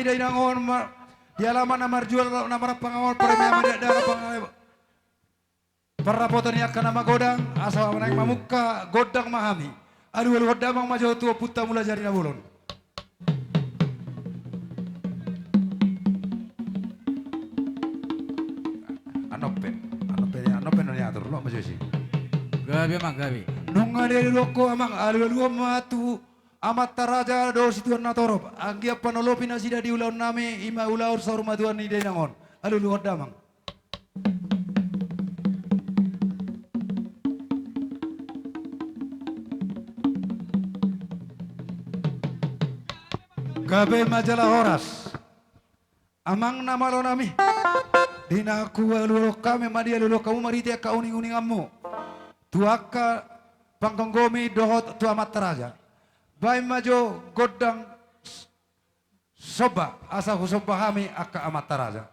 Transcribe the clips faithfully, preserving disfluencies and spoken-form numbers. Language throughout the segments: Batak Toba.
Dainang on ma, di alaman na marjual na marampang on, pareme ma di dalan pang-, parrapotan ni angka na magodang, asa naeng mamungka gondang ma hami. Alualuhon damang ma jo tu Ompunta Mulajadi Nabolon. Annon pe, annon pe, annon pe na niatur, loas ma jo i. Gabe ma, gabe. Nunga dialualuhon ho amang, alualuhon ma tu amanta raja dohot situan na torop, anggiat panolopi nasida di ulaonnami, i ma ulaon saur matua ni dainang on. Alualuhon damang. Gabe ma jala horas. Amang na malonami, di na hualualuhon hami ma dialualuhon hamu marhite angka uninguninganmu tu angka panggomgomi dohot tu amanta raja. Baen ma jo gondang s-, somba, asa husomba hami angka amanta raja.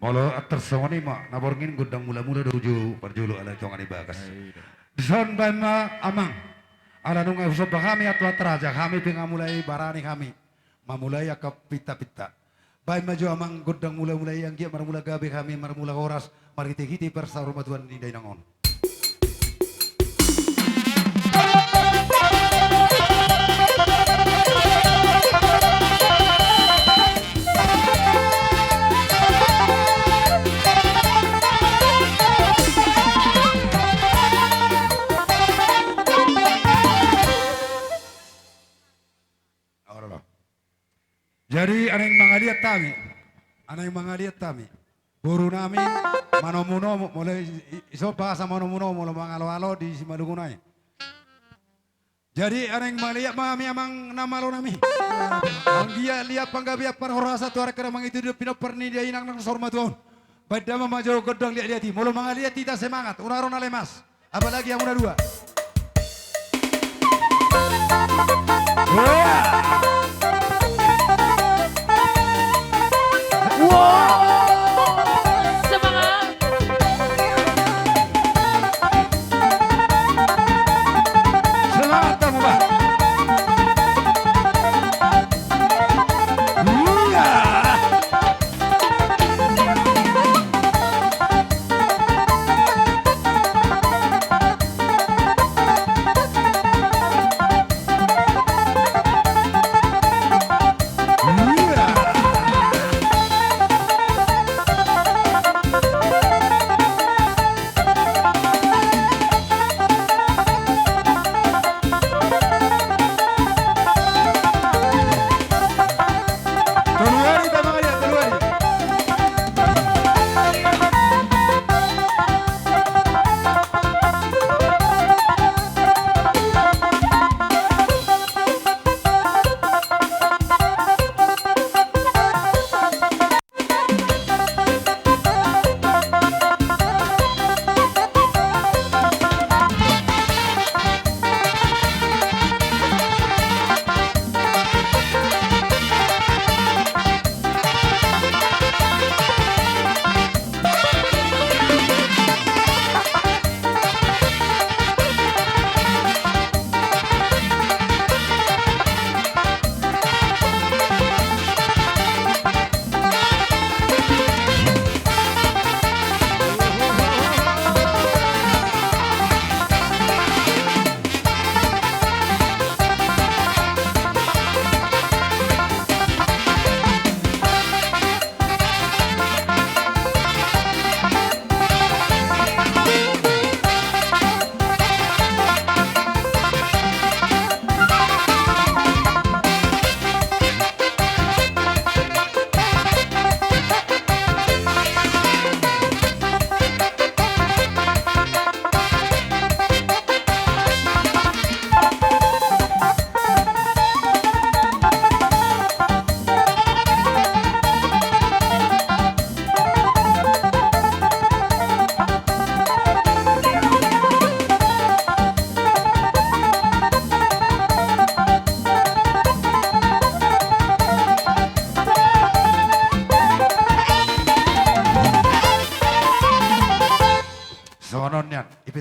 Molo antar songon i ma, na borngin gondang mulamula do jo parjolo alai tonga ni bagas. Dison baen ma amang. Ala nunga husomba hami amanta raja, hami pe nga mulai barani hami mamulai angka pintapinta. Baen ma jo amang gondang mulamula i, anggiat marmula gabe hami, marmula horas, marhitehite parsaurmatuan ni dainang on. Jadi, naeng mangaliat hami. Naeng mangaliat hami. Borunami, manomunomu, molo i-, i-, ison bahasa manomunomu, molo mangaloalo di Simalungun i. Jadi, naeng mangaliat ma hami amang na malonami. Anggiat liat panggabean parhorasan tu arek na mangitudi dohot pinompar ni dainang na saur matua on. Baen damang ma jo gondang liatliat i. Molo mangaliat hita semangat, unang ro na lemas. Apalagi hamu na dua. Wah. Wah. Semangat. Semangat hamu, Bah. Iya.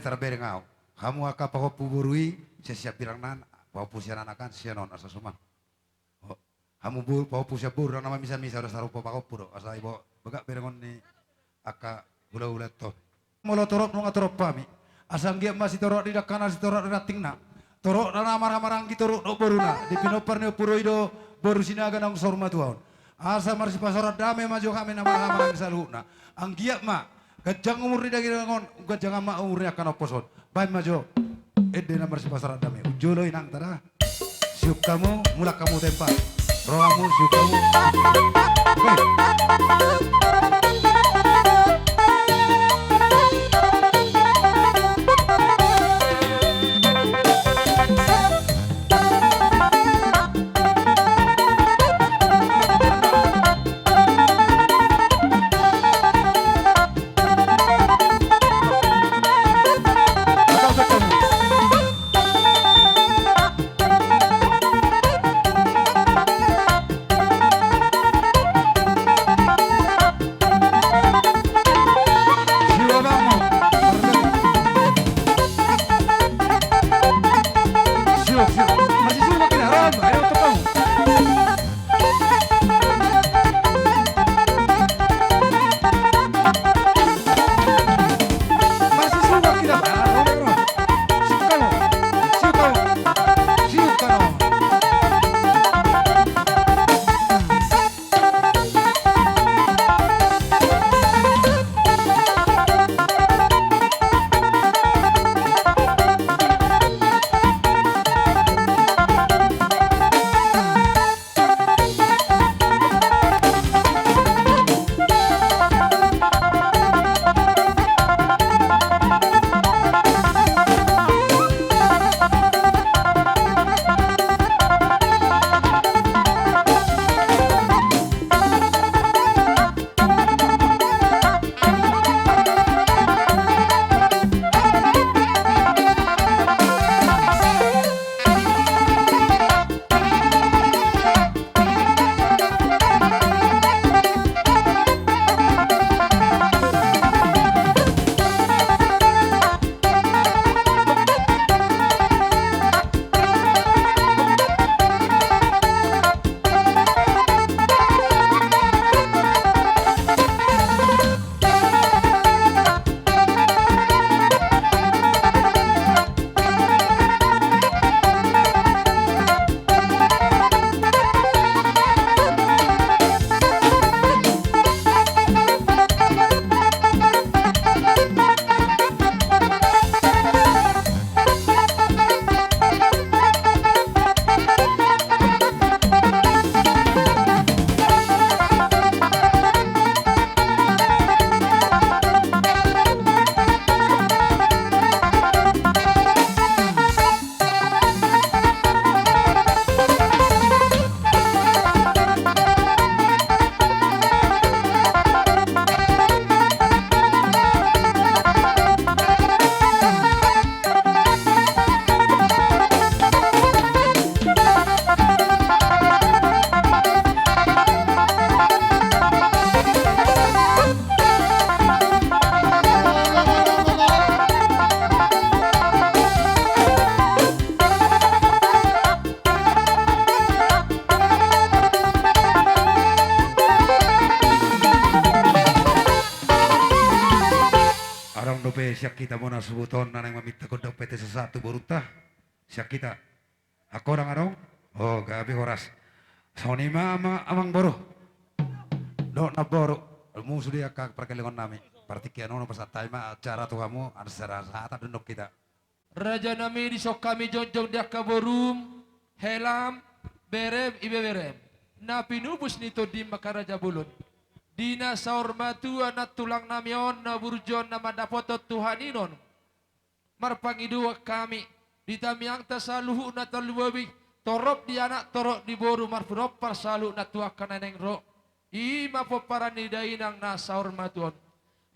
tarbereng ahu. Hamu angka pahompu boru i, sian, sian birangna, pahompu sian anakan, sian on, asa suman. Hamu boru, pahompu sian boru, ndang na mamisa-misa, asa sarupa pahompu do, asa ibo bagak berengon ni angka hula-hula tong. Molo torop nunga torop hami, asa anggiat ma sitorop ni dangkana, sitorop ni rantingna, torop na marhaha maranggi torop dohot boruna, di pinompar ni ompu do i do boru Sinaga naung saur matua on. Asa marsipasaoran dame ma jo hami na marhaha maranggi saluhutna. Anggiat ma ganjang umur ni daging on, ganjang ma umur ni angka na hophos on. Baen ma jo ende na marsipasaoran dame. Jolo inang tada. Siuk hamu, mulak hamu tempat. Ro hamu, siuk hamu. Adong dope sian hita bona subuton na naeng maminta gondang pete sasahat tu borunta. Sian hita. Angka godang adong? O, gabe horas. Songon i ma, ma, amangboru dohot namboru. Molo sude angka pargellengon nami, partingkian on pasahat hami ma acara tu hamu, acara sahatan do nidok hita. Raja nami, dison hami jongjong di angka borum, helam, berem, ibeberem, na pinubus ni tondim angka raja bolon. Di na saur matua nantulang nami on, na burju on, na mandapothon tu haninon. Marpangidoan hami di tangiangta saluhutna tolu bobi, torop di anak, torop di boru, marpinompar saluhutna tu angka na naeng ro. I ma pomparan ni dainang na saur matua on.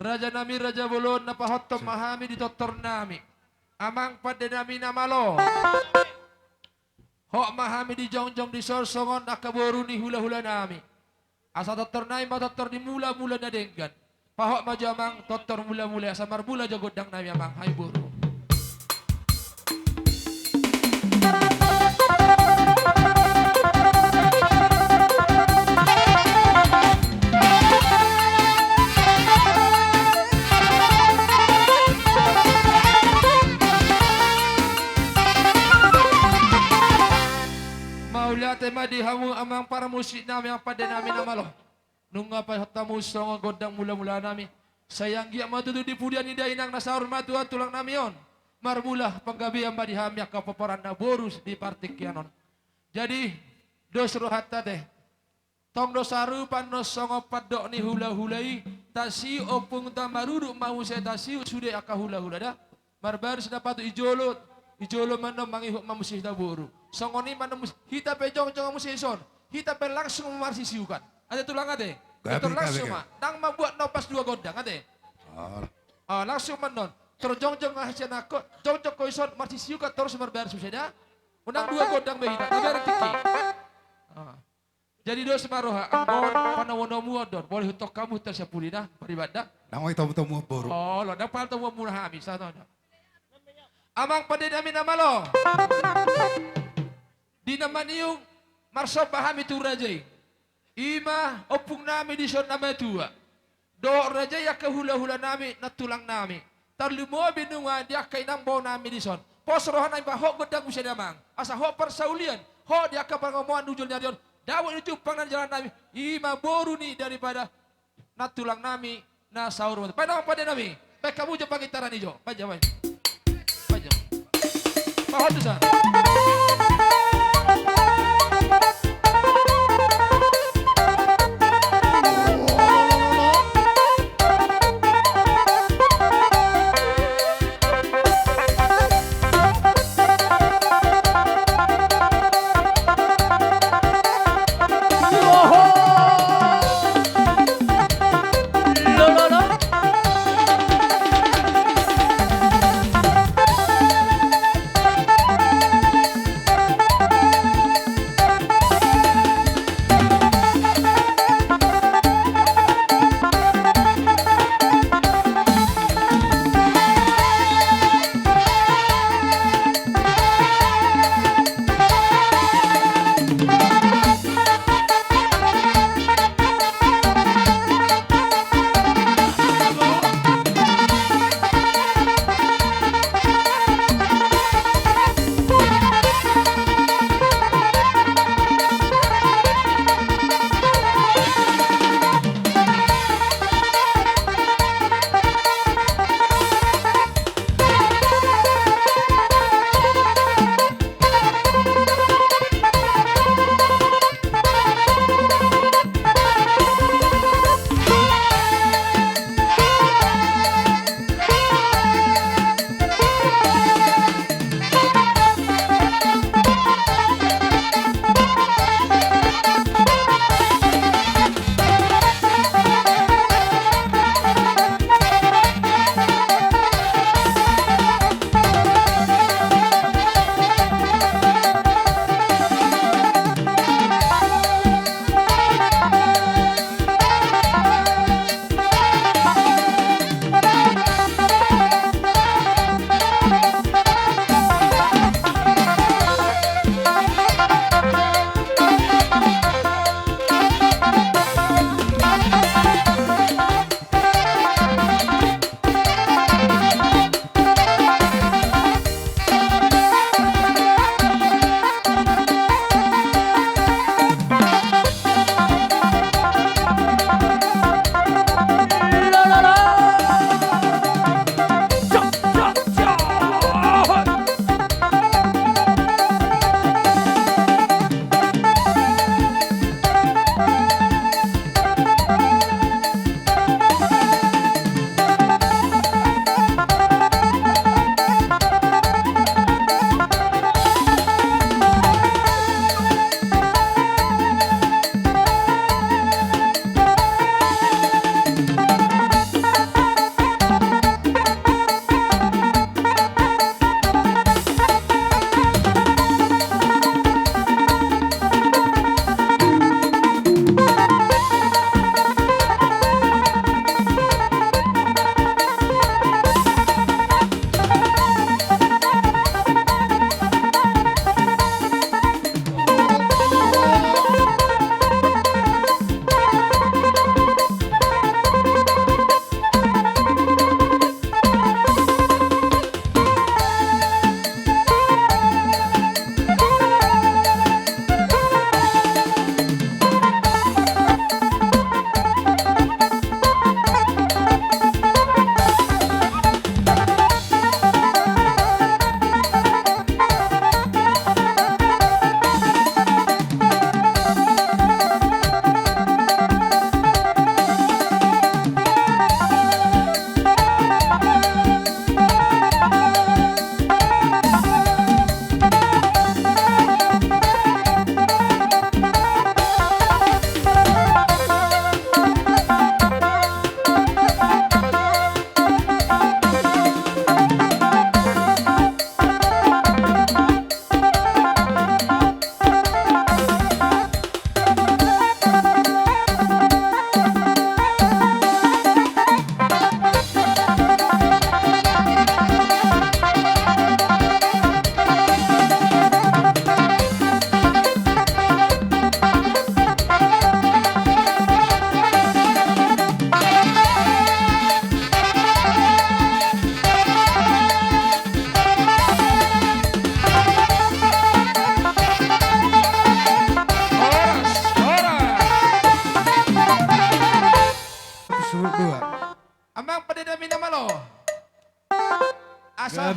Raja nami, raja bolon, na pahothon ma hami di tortor nami. Amang pande nami na malo. Hot ma hami dijongjong dison songon angka boru ni hulahula nami. Asa tortor nami ma tortor ni mulamula na denggan. Pahot ma jo amang tortor mulamula, asa marmula jo gondang nami amang, hai boru. Mauliate ma di hamu amang parmusik nami, amang pande nami na malo. Nunga paihot hamu songon gondang mula-mula nami. Sai anggiat ma tutu di pudian ni dainang na saur matua tulang nami on. Marmula panggabean ma di hami angka pomparanna boru di partingkian on. Jadi, dos rohanta te. Tong do sarupa annon songon pandok ni hula-hula i, tasiu ompungta marudut ma muse tasiu sude angka hula-hula da. Marbaris na patut i jolo, i jolo ma annon mangihut ma muse hita boru. Songon i ma annon muse, hita pe jongjong muse dison, hita pe langsung marsisiukan. Ate tulang ate? Gabe, gabe, gabe. Tor langsung ma, ndang mambuat na opas dua gondang ate. Ah, langsung ma annon. Tor jongjong hasian angkon, jongjong ho dison marsisiukan torus marbaris muse da. Unang dua gondang be hita, gabe ari tingki. Ah. Jadi dos ma roha, anggo panomunomuon do on, boi hutokhon hamu tu siapuli na, pariban da. Ndang boi tomutomuon boru. Olo, ndang pala tomuonmuna hami, sahat on. Amang pande nami na malo. Di na maniung, marsomba hami tu raja i. I ma ompung nami dison na matua. Dohot raja i angka hula-hula nami, nantulang nami. Tarlumobi nunga di angka inang boru nami dison. Pos roha nami ba hot gondang muse damang. Asa hot parsaulian, hot di angka pangomoan di ujung ni ari on. Dapot ni jumpang na di jala nami. I ma boru ni daripada nantulang nami na saur matua. Baen amang pande nami. Baen hamu jo pangitaran i jo. Baen jo, baen. Baen jo. Pahot tu sa.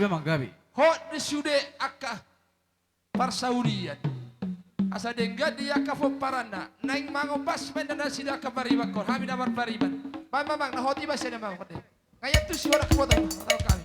Memang gabe. Hot ni sude angka parsaulian. Asa denggan di angka pomparanna. Naeng mangopas main na nasida angka pariban, hami na marpariban. Mamang, na hot i basa na mamang. Nga ian tusi horak potong, potong kami.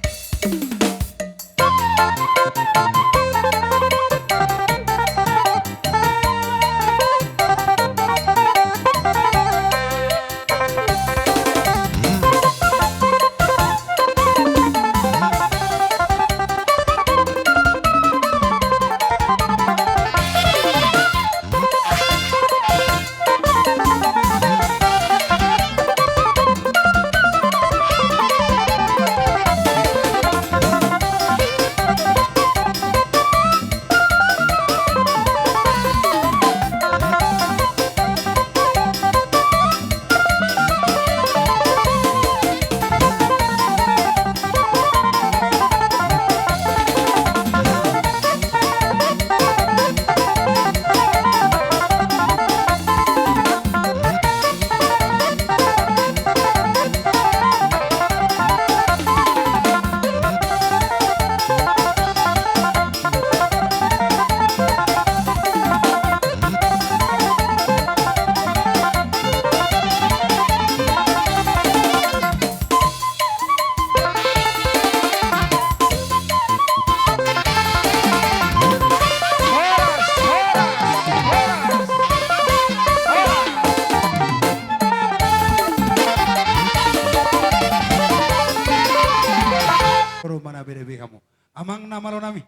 Ro mana bere be hamu. Amang na malo nami.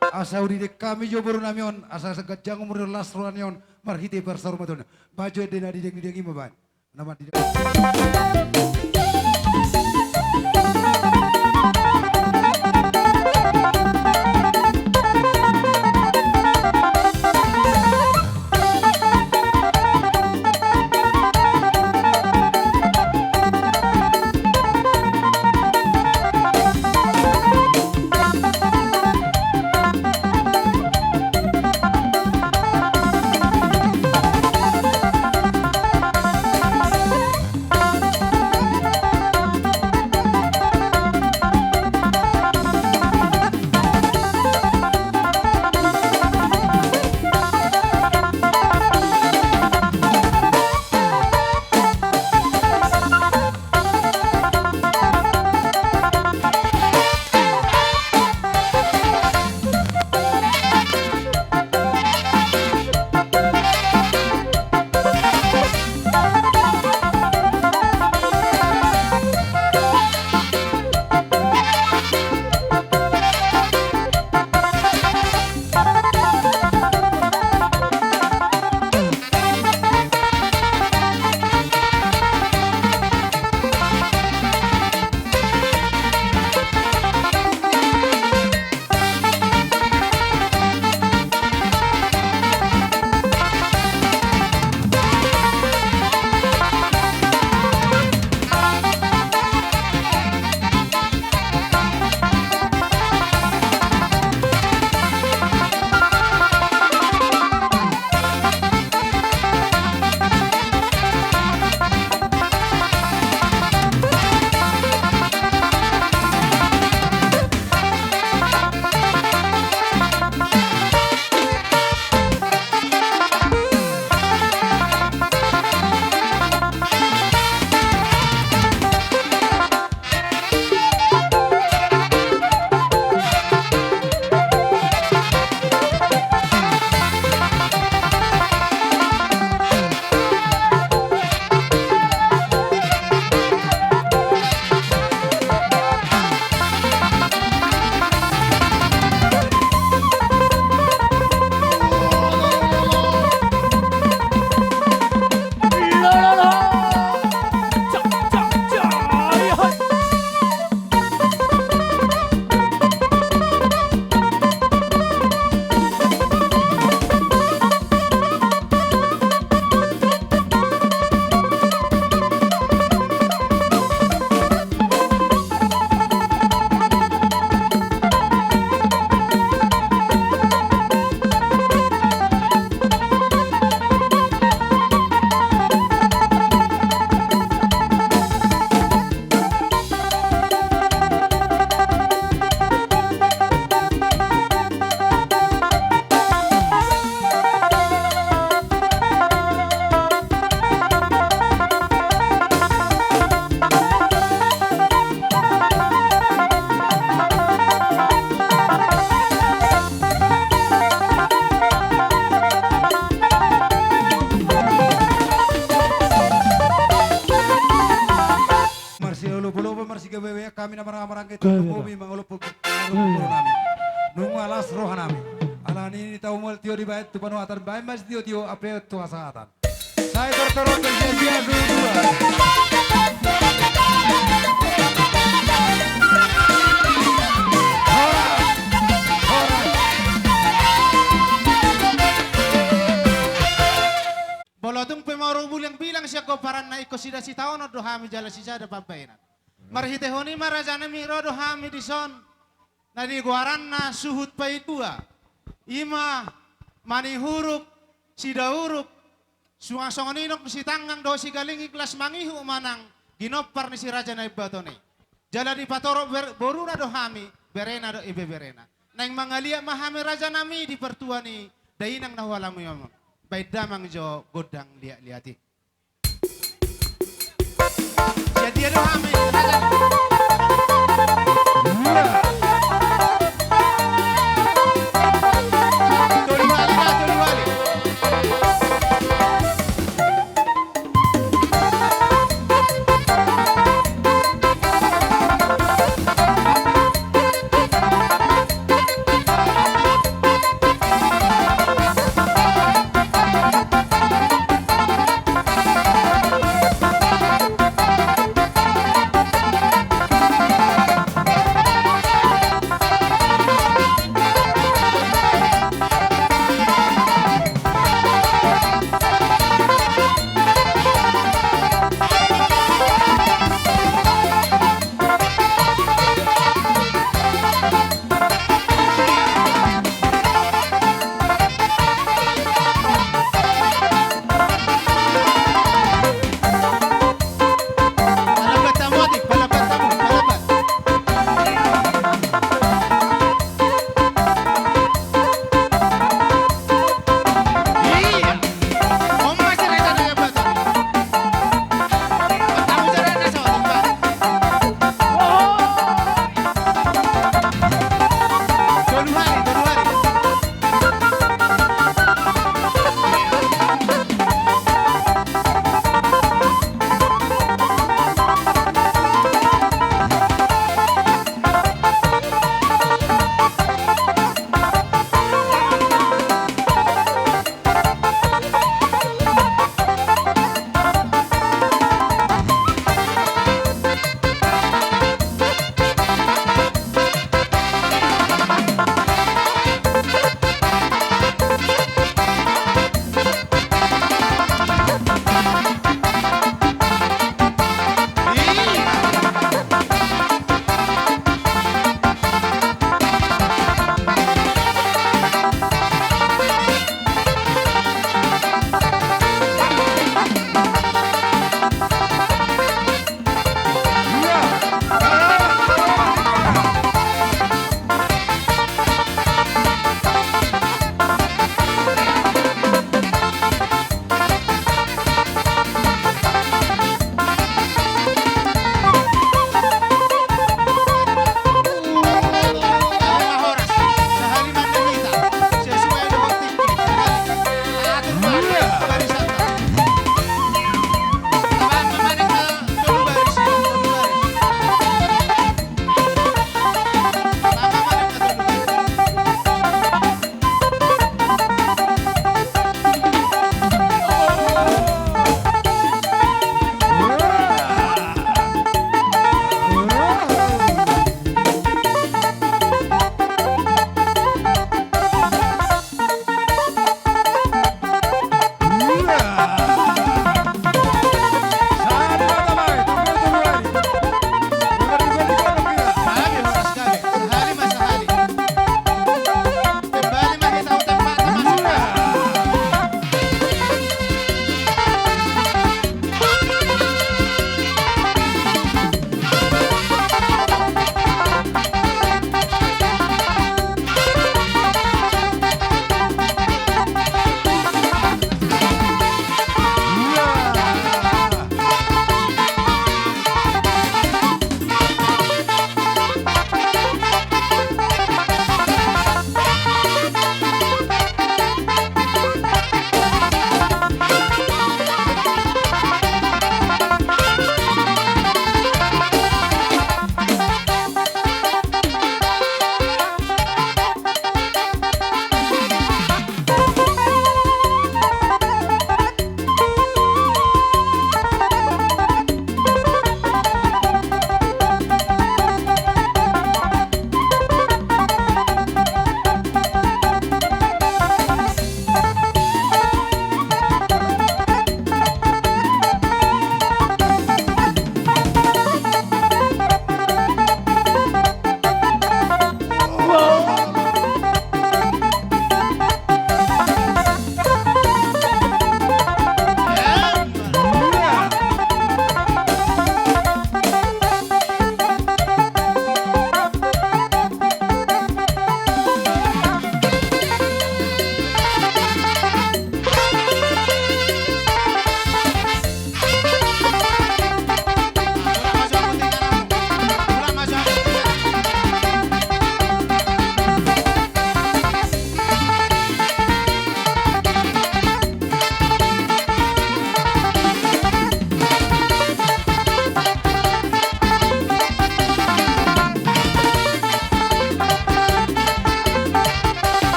Asa hudidek hami jo boru nami on, asa ganjang umur ni on, las roha ni on, marhite parsaurmatuaon. Baen jo ende na didengdeng i ma baen. Na mandidek. Mamual tio dibaen tu panuhatan, baen ma sitiotio, ampe tu hasahatan. Sai tortor on, sia-sia suhut dua. Horas. Horas. Molo tung pe maru bulang bilang sian pomparanna, ingkon sisada sitaonon do hami jala sisada pambahenan. Marhitehon i ma, rajanami, ro do hami dison na nigoaranna Suhut Paidua, i ma Manihuruk, Sidauruk, suang songon i nang Sitanggang dohot Sigalinging, las mangihut manang ginompar ni Si Raja Naimbaton i. Jala dipatorop ber-, boruna do hami, berena dohot ibeberena. Naeng mangaliat ma hami, rajanami, di partua ni dainang na huhalami on, baen damang jo gondang liat-liat i. Sian dia do hami, raja? Tolu hali, ra, tolu hali.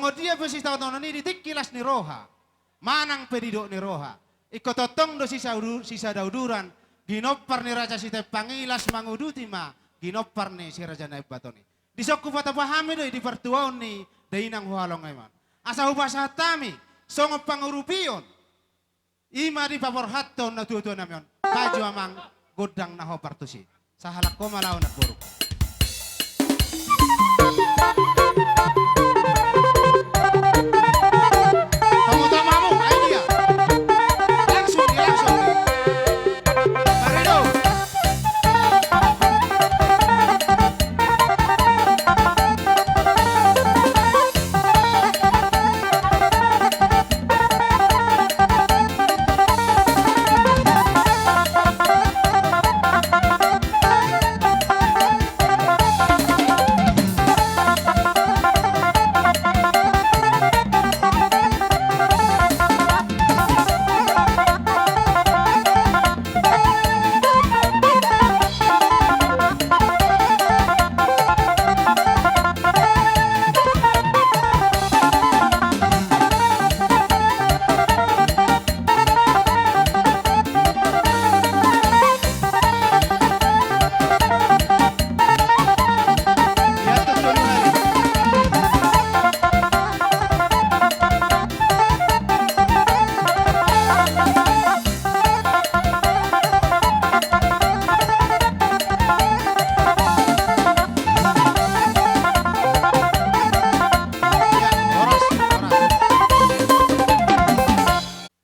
songon dia pe sitaonon i di tingki las ni roha, manang pe didok ni roha. Ingkon tongtong do sisaudu-, sisadauduran, ginompar ni Raja Sitempang i las manguduti ma ginompar ni Si Raja Naimbaton i. Dison hupatupa hami do i di partuaon ni dainang huhalongangan on. Asa hupasahat hami songon pangurupion. I ma dipaborhathon natuatua nami on. Maju amang, gondang na hombar tusi. Sahalak ho ma laho, anak boru. Pamotong hamu, ai dia. Langsung, langsung. Mari do.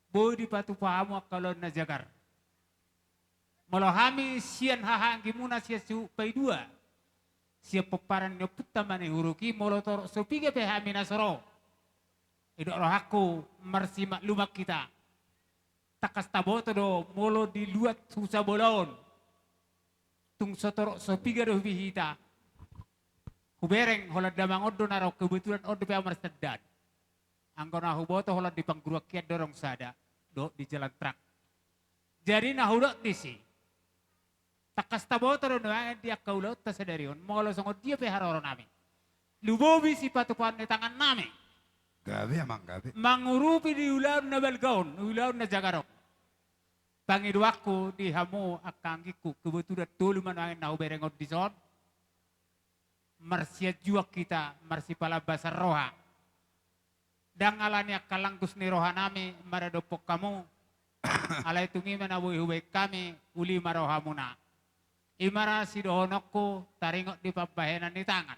Boi dipatupa hamu angka ulaon na jagar. Molo hami sian hahaanggimuna sian suhut paidua, sian pomparan ni ompunta Manihuruk i, molo torop so piga pe hami na so ro, didok rohangku marsimakluman hita. Tangkas taboto do molo di luat husa bolaon, tung so torop so piga do hami hita. Hubereng holan damang on do na ro, kebetulan on dope ahu marsandaan. Anggo na huboto holan di pangguruan hian do adong sada, dohot di jalan truk. Jadi na hudok disi, tangkas taboto do nuaeng di angka ulaonta sadari on, molo songon dia pe haroronami. Lumobi sipatupaon ni tangannami. Gabe amang, gabe. Mangurupi di ulaon na balga on, ulaon na jagar on. Pangidoanku di hamu angka anggingku, kebetulan tolu ma nuaeng na hubereng on dison. Marsianjuan hita, marsipalambasan roha. Ndang alani angka langgus ni rohanami maradophon hamu, alai tung i ma na boi hubaen hami, uli ma rohamuna. I ma ra sidohononku, taringot di pambahenan ni tangan,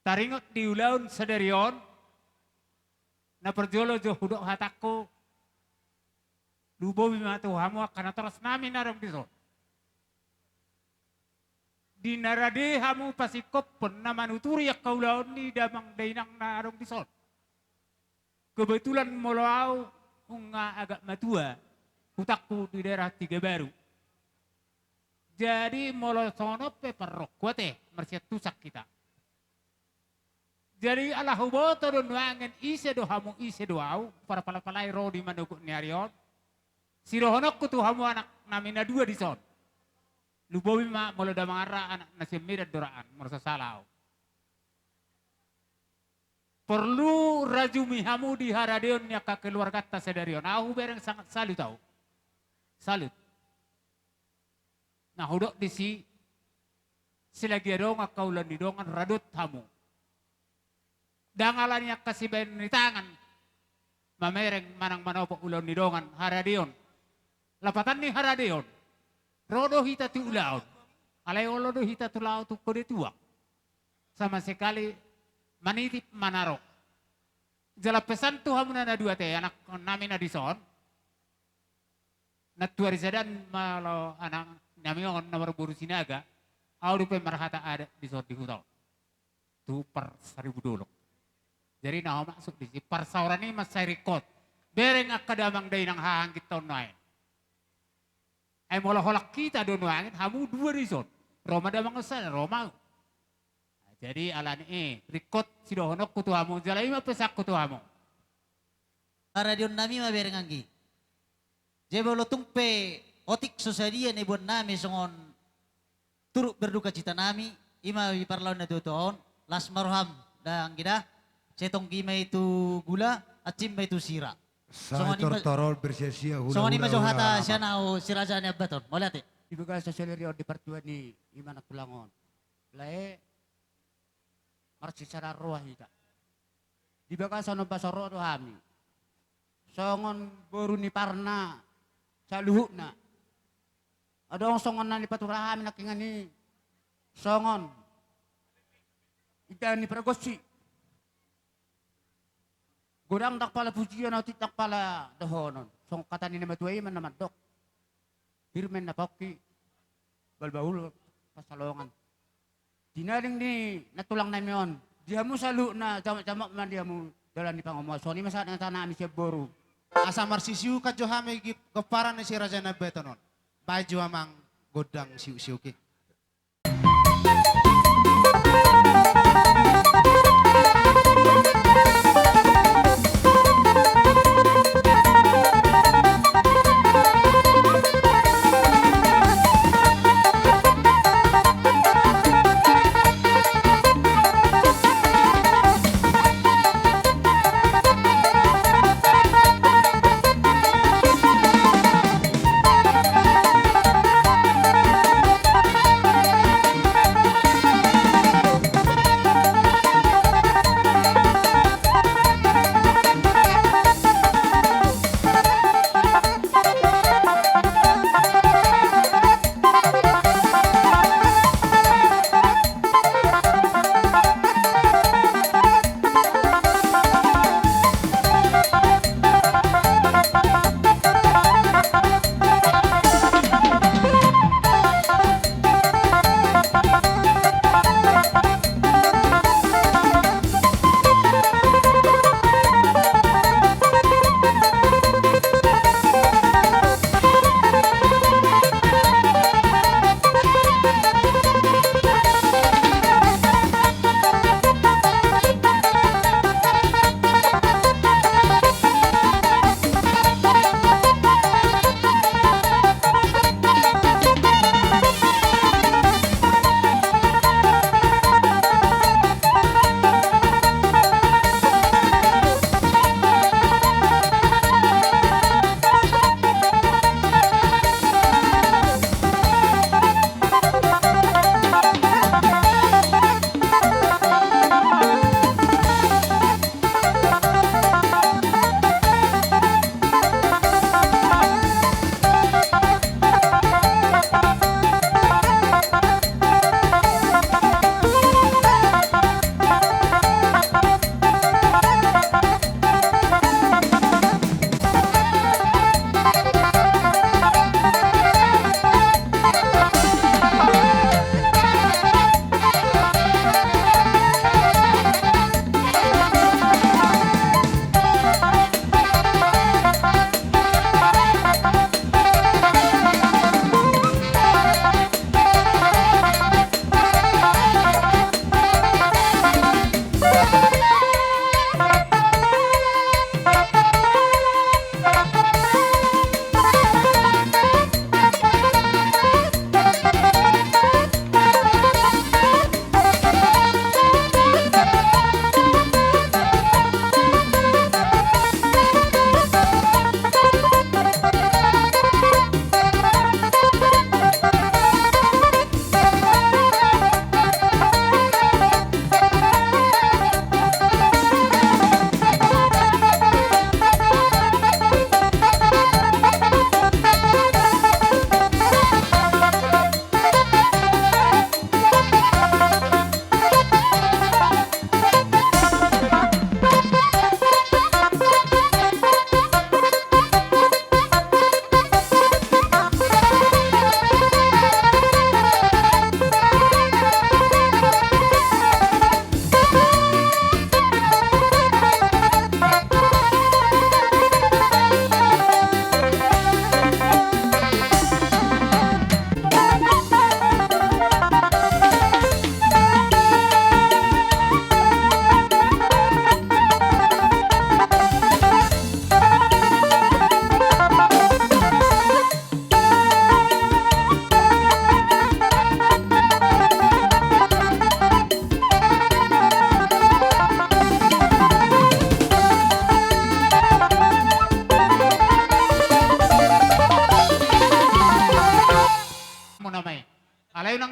taringot di ulaon sadari on. Na parjolo jo hudok hatangku, lumobi ma tu hamu angka natorasnami na adong dison. Di na rade hamu pasingkophon na manuturi angka ulaon ni damang dainang na adong dison. Kebetulan molo ahu nunga agak matua hutangku di daerah Tiga Baru. Jadi molo songon on pe parroku ate, marsiantusan hita. Jadi ala huboto do nuaeng ise do hamu, ise do ahu, parpalapalai ro di manogot ni ari on. Sidohononku tu hamu anaknami na dua dison. Lumobi ma molo damang an ra, anak na sian Medan do ra an, molo so sala ahu. Porlu rajumi hamu di haradeon ni angka keluarganta sadari on. Ahu hubereng sangat salut ahu. Salut. Na hudok disi, selagi adong angka ulaon ni dongan, radot hamu. Ndang alani angka sibahenon ni tangan mamereng manang manopot ulaon ni dongan, haradeon. Lapatan ni haradeon, ro do hita tu ulaon. Alai olo do hita tu laho tu kode tuak. Sama sekali manitip manaro. Jala pesan tu hamuna na dua ate, anaknami na dison. Nantuari sadaan molo anaknami on na marboru Sinaga, ahu dope marhata adat dison di huta on. Tu par Saribu Dolok. Jadi na ho masuk disi, parsaoran i mansai ringkot. Bereng angka damang dainang hahaangginta on nuaeng. Ai molo holan hita do nuaeng, hamu dua dison. Ro ma damang on sada, ro ma ahu. Jadi alani i, ringkot sidohononku tu hamu, jala i ma pesanku tu hamu. Haradeonnami ma bereng anggi. Jadi molo tung pe otik so sadia na iboannami songon turut berdukacitanami, i ma diparlahon natuatua on, las ma roham da anggi da. Sai tonggi ma i tu gula, ancit ma i tu sira. Sai songon i ma, tortorol bersia-sia, songon i ma jo hata sian ahu si Raja Nabbaton. Mauliate. Di bagasan sadari on di partua ni i ma na tulang on, lae marsisadaan roha hita. Di bagasan on, ba so ro do hami songon boru ni parna saluhutna. Adong songon na nipatura hami nangkiningan i, songon indahan ni pargonsi. Godang ndang pala pujion, otik ndang pala dohonon. Songon hata ni na matua i ma na mandok: Pir ma inna pongki, balbaul pansalongan. Tinading ni na tulang nami on, di hamu saluhutna, jamot-jamot ma di hamu dalan ni pangomoan. Songon i ma sahat ni hata nami sian boru. Asa marsisiukan jo hami gip-, gomparan ni si Raja Nabbaton on. Baen jo amang gondang siuk-siuk i.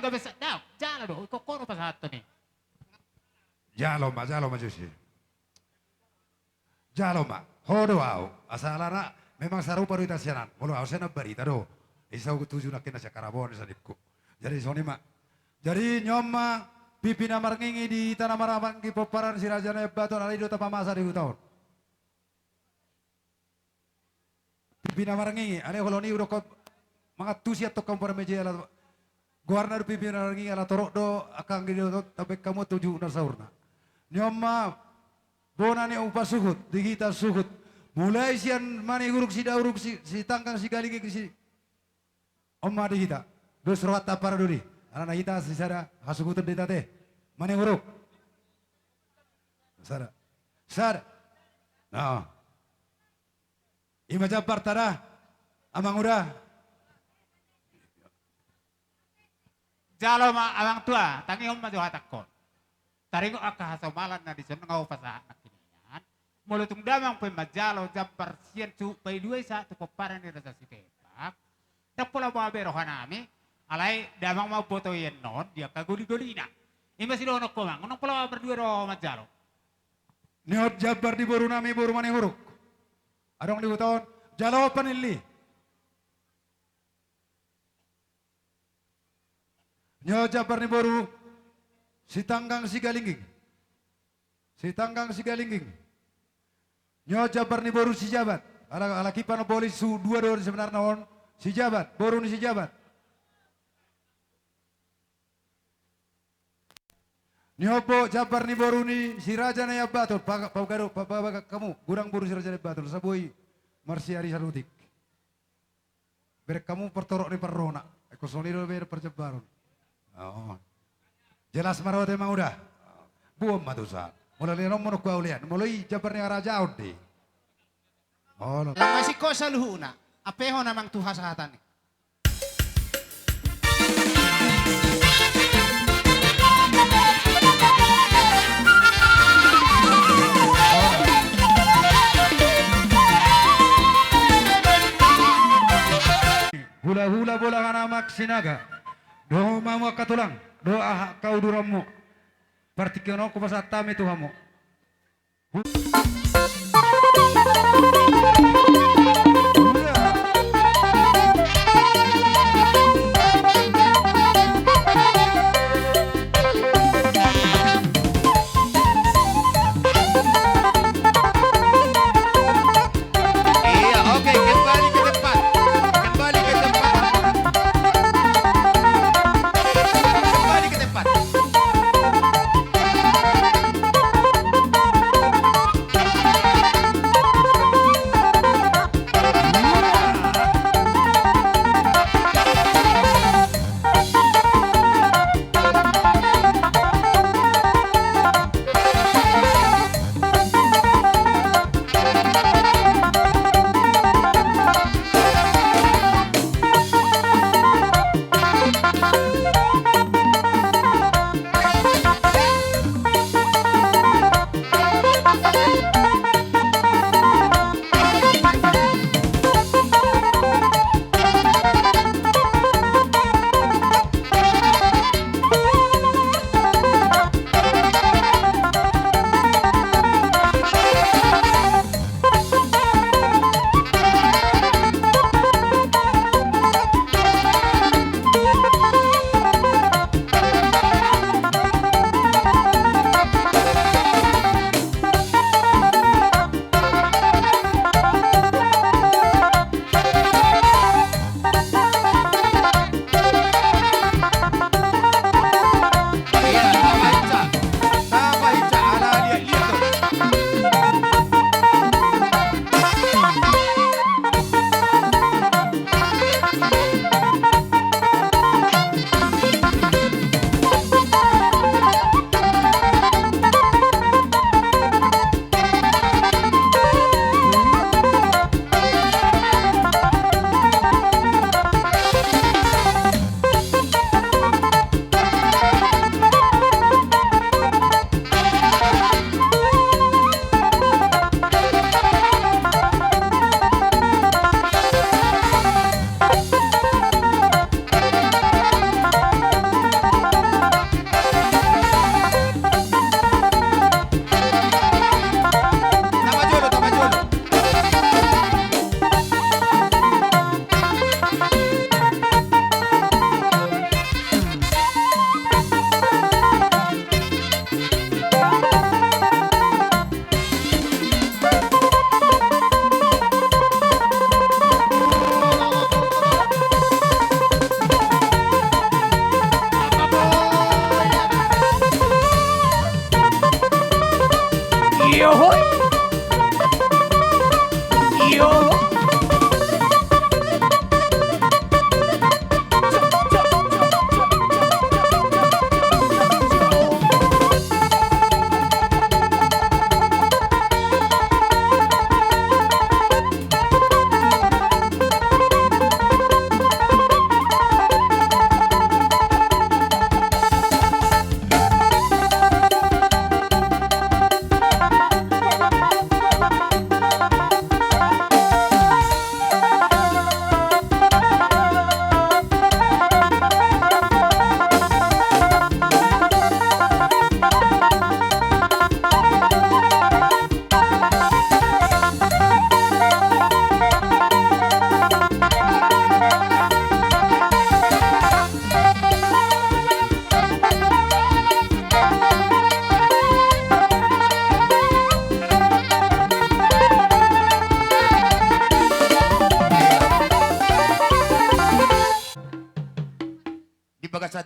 Dope sadao, jala do, iko kono pasahathon i. Jalo ma, jalo ma, Jose. Jalo ma, ho do au. Asa alana memang sarupa do hita sian an. Molo au sian Ambarita do. Isa ugut tuju nangkin na sian Karaboan, sadingku. Jadi songon i ma. Jadi nion ma pipi na marngingi di hita na marhaha maranggi pomparan si Raja Nai Ambaton, alai do tapamasa di huta on. Pipi na marngingi, ale holong ni udokkon mangantusi antong hamu parmeje ala goarna do pipi na marngingi ala torop do angka anggi do, tambai hamu tu juguk na saurna. Nion ma bona ni upa suhut, di hita suhut. Mulai sian Manihuruk, Sidauruk, si, Sitanggang, Sigalingging, si On ma di hita. Dos rohanta para doli. Alana hita sisada hasuhuton do hita te. Manihuruk. Sada. Sada. Nah. Ima jambarta da. Amang uda. Jalo ma amang tua, tangihon ma jo hatangkon. Taringot angka hasomalan na dison nga hupasahat nangkin nian. Molo tung damang pe manjalo jambar sian suhut paidua i sahat tu pomparan ni Raja Sitepak. Ndang pola boha be rohanami, alai damang ma umboto i annon di angka goligolina. Ima sidohononku amang, unang pola boha mardua do manjalo. Nion jambar ni borunami boru Manihuruk. Adong di huta on, jalo panilli. Nion jambar ni boru Sitanggang Sigalingging. Sitanggang Sigalingging. Nion jambar ni boru Sijabat. Ala, ala kipan boli su dua do sebenarna on. Sijabat, boru ni Sijabat. Nion jambar ni boru ni si Raja Nai Ambaton, pa, pa, pa, pa, pa, hamu, godang boru si Raja Nai Ambaton, asa boi marsiari salutik. Bereng hamu partorop ni parrona. Eko songon i do be parjambaron. Oh. Jelas ma dohot amang uda. Buon ma tusa. Molo lean on monok kuaulian. Molo i jambar ni harajaon do i. Olo. Lam masingkop saluhutna. Ampehon amang tu hasahatan i. Hulahula bolon amak Sinaga. Dohot ma hamu angka tulang, dohot angka uduranmu. Partingkian on hupasahat hami tu hamu. Iya, oke, kembali ke tempat. Kembali ke tempat. Kembali ke tempat.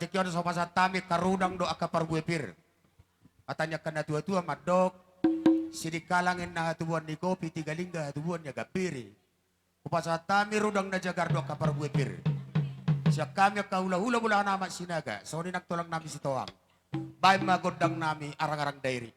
Tingki on so pasahat hami angka rudang dohot angka parbue pir. Hata ni angka na tua-tua mandok, sidikalang inna hatubuan ni kopi, tiga lingga hatubuan ni agambiri. Hupasahat hami rudang na jagar dohot angka parbue pir. Sian hami angka hula-hula Bulahan Amak Sinaga, songon i nang tulang nami Sitohang. Baen ma gondang nami arang-arang dairi.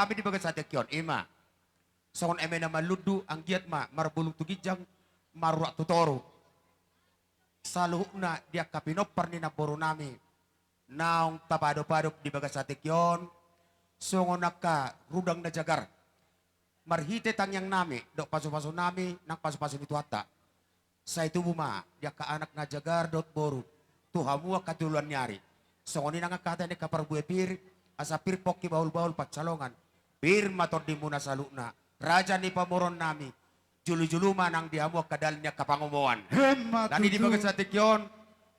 hami di bagasan tingki on, i ma. Songon eme na manlundu, anggiat ma marbulung tu ginjang, marurat tu toru. Saluhutna di angka pinompar ni namboru nami naung tapaadop-adop di bagasan tingki on, songon angka rudang na jagar. Marhite tangiang nami dohot pasu-pasu nami nang pasu-pasu ni Tuhanta. Sai tubu ma di angka anak na jagar dohot boru tu hamu angka joloan ni ari. Songon i nang angka hata ni angka parbue pir, asa pir pongki bahul-bahul pansalongan. Pir ma tondimuna saluhutna, raja ni pamoruon nami. Jolo-jolo ma nang di hamu angka dalan ni angka pangomoan. Emma tutu. Alani di bagasan tingki on,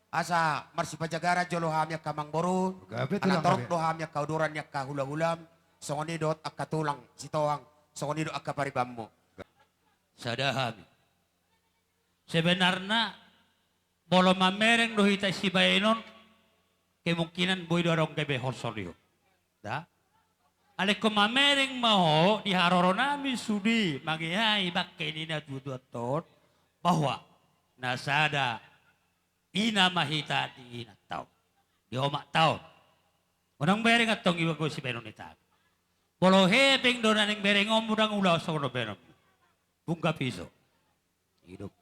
asa marsipajagaran jolo hami angka amangboru. Gabe tulang, ala torop gabe. Do hami angka uduran ni angka hula-hulam, songon i dohot angka tulang sitohang, songon i dohot angka paribanmu. Sada hami. Sebenarna, molo mamereng do hita sibaenon, kemungkinan boi do adong gabe holsor i ho. Da? Alai ingkon mamereng ma ho di haroro nami sude mangeahi bangke ni natuatuanta on, bahwa na sada ina ma hita di inanta on, di omakta on. Unang bereng antong iba gabe sibaenon ni hita. Molo hepeng do na naeng berengonmu, ndang ulaon songon on baenonmu. Bunggap iso. Hidup.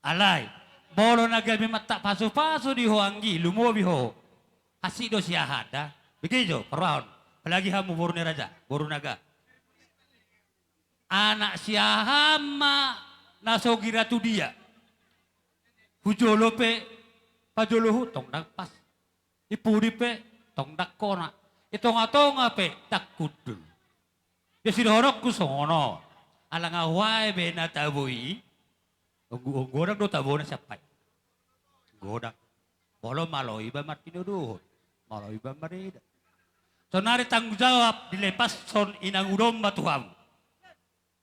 Alai, molo na gabe mantak pasu-pasu di ho anggi, lumobi ho. Hansit do siahaan da. Begitu, parrohahon. Apalagi hamu boru ni raja, boru naga. Anak siahaan ma na so gira tu dia. Hujolo pe, pajolo hutong ndang pas. Di pudi pe, tong ndang kona. Di tonga-tonga pe, ndang hundul. Ia sidohononku songon on. Ala nga huae be na tabo i. Onggo-, onggo godang do tabona siampai. Godang. Molo malo iba martinodohon. Malo iba marida. Sonari tanggung jawab dilehon inanguda on ma tu hamu.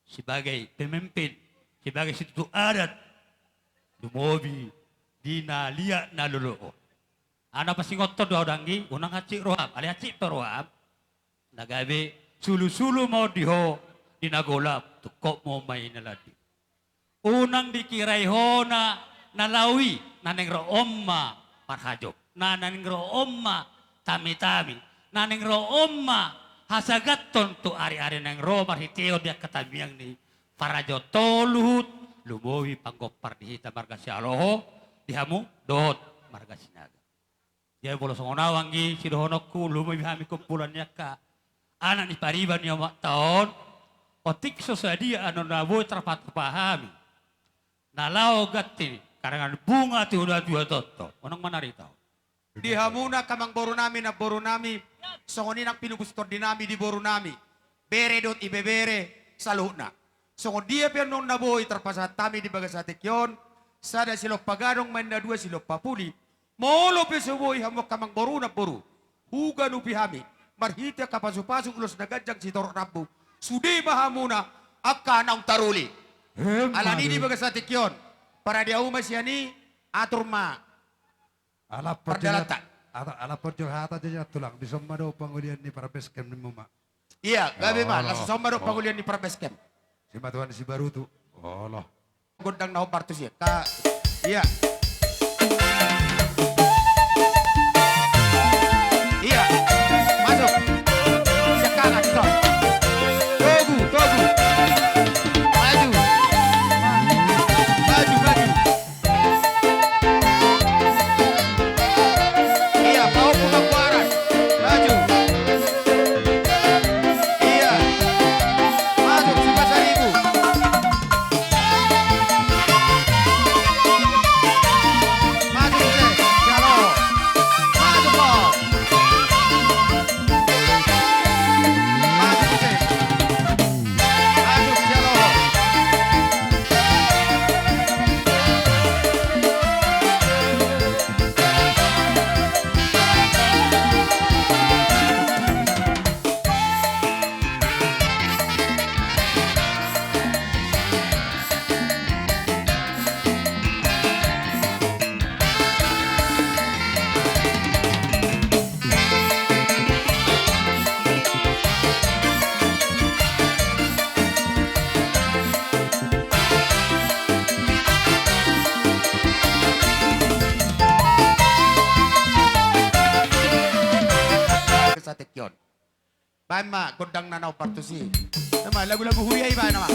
Sebagai pemimpin, sebagai situtu adat, lumobi di na liat na lolo on. Ala pasingothon do ahu da anggi, unang hansit roham, alai hansit pe roham. Na gabe sulu-sulu ma on di ho, di na golap, tungkotmu ma i na landi. Unang dikira i ho na, na laho i, na naeng ro on ma parhajop. Na naeng ro on ma tami-tami. Na naeng ro on ma hasagathon tu ari-ari naeng ro marhitehon di angka tangiang ni parajot on luhut, lumobi panggompar di hita marga Sihaloho, di hamu dohot marga Sinaga. Jadi molo songon ahu anggi sidohononku, lumobi hami kumpulan ni angka anak ni pariban ni omakta on, otik so sadia annon na boi tarpatupa hami. Na laho ganti karangan bunga tu natuatuanta on. Unang manari tahu. Di hamuna angka amangboru nami, namboru nami, songon i nang pinupus tondi nami di boru nami. Bere dohot ibebere, saluhutna. Songon dia pe annon na boi tarpasahat hami di bagasan tingki on, sada silompa gadong ma inna, dua silompa pudi. Molo pe so boi hamu angka amangboru namboru, huganupi hami marhite angka pasu-pasu ulos na ganjang sitorop rambu. Sude ma hamuna angka naung taruli. Emma tutu. Alani di bagasan tingki on, parade ahu ma sian i, atur ma. Ala pojol hata, ala pojol hata jadi tulang, dison ma do pangolian ni parbasecamp nimmu ma. Iya, gabe ma, langsung ma do pangolian ni parbasecamp. Simatuan Sibarutu. Olo. Gondang na hombar tu si. Ka, iya. Iya. Masuk. Siap kanan, stop. Togu, togu. Maju. Maju, maju. Iya, paopu ma goaran. Maju. Iya. Masuk, Simpasaribu. Baen ma gondangna na hombar tusi. Ima lagu-lagu huria i, baen ma.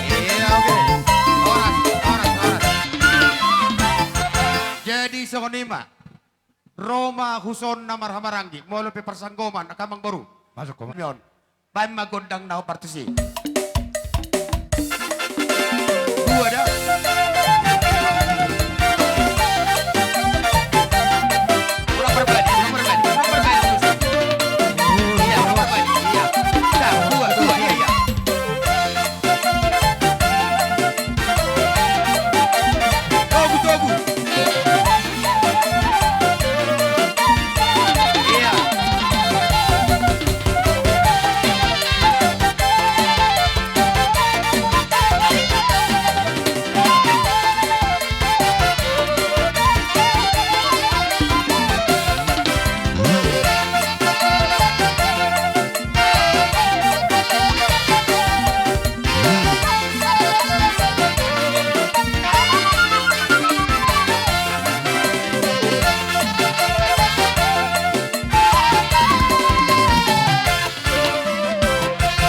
Iya, oke. Horas, horas, horas. Jadi songon i ma. Ro ma huson na marhahamaranggi, molo pe parsanggoman, angka amangboru. Masuk, Komandan. Baen ma gondang na hombar tusi. Dua da. Ulang berbalik, ulang berbalik, ulang berbalik. Iya, ulang berbalik, iya. Dah, dua, dua, iya, iya. Togu, togu. Iya.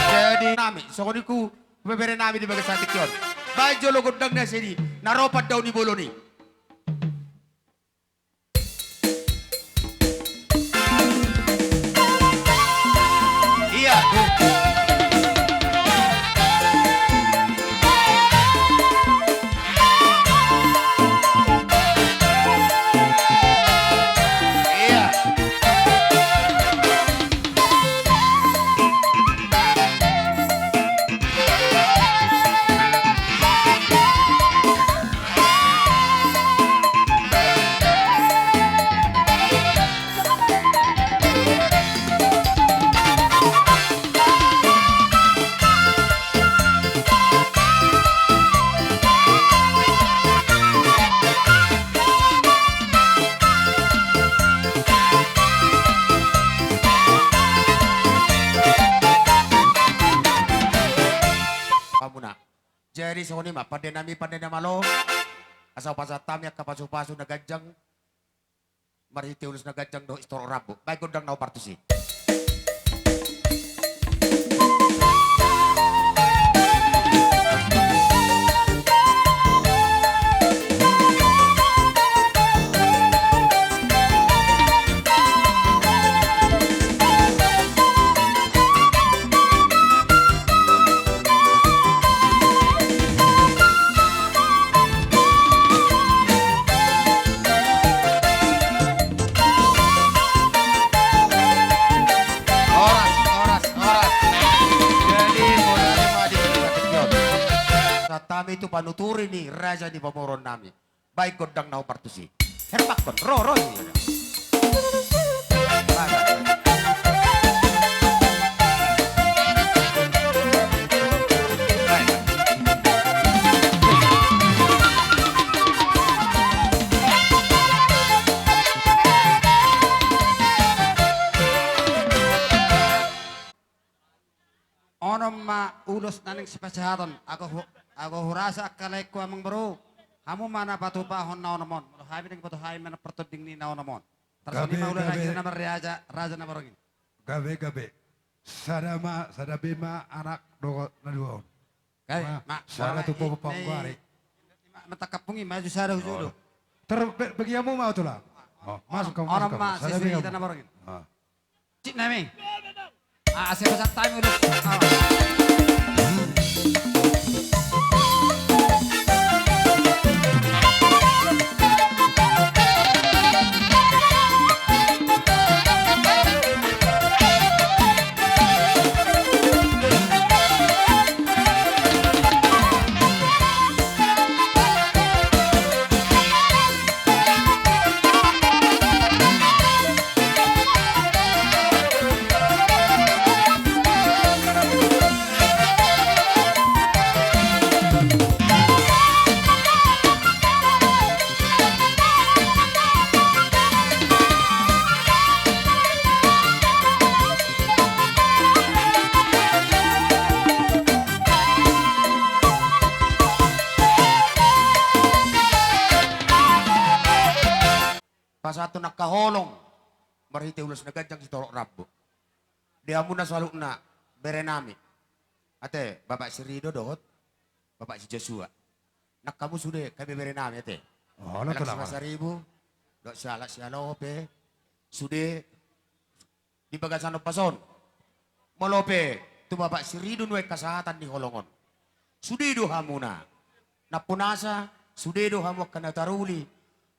Jadi nami, songon i tu bebere nami di bagasan tingki on. Baen jolo gondang na sedi, na ro pandaon ni bolon i. Iya. Iya. Hamuna. Jadi songon i ma pande nami, pande na malo. Asa hupasahat hami angka pasupasu na ganjang, marhite ulos na ganjang dohot sitorop rambu. Baen gondang na hombar tusi. Horas, horas, horas. Jadi modalna ma di sini. Sahat hami tu panuturi ni raja ni pamoruon nami. Baen gondang na hombar tusi. Herpakkon, ro, ro. Onom ma ulos na naeng sipasahaton, anggo hu-, anggo hurasa angka laengku amangboru, hamu ma na patupahon na onom on, molo hami naeng boto hami ma na partonding ni na onom on. Tarsongon i ma ulaon akhir na marraja, raja na borngin. Gabe, gabe. Sada ma, sada be ma anak dohot na dua on. Gabe, ma, sada tu ponggo ari. Mantap kampung i maju sada hujolo. Ter, bagianmu ma, Tulang. Masuk kamu, masuk kamu. Sada be ma. Cik nami. Ah, siapa sattai udah. Pasahathon angka holong marhite ulos na ganjang sitorop rambu. Di hamuna saluhutna berenami. Ate, Bapak si Rido dohot Bapak si Josua. Nang hamu sude, hamu berenami, ate. Anak si Pasaribu dohot si Alak si Alope. Sude di bagasan ombas on. Molo pe tu Bapak si Rido nuaeng hasahatan ni holong on, sude do hamuna. Nampunasa, sude do hamu angka na taruli.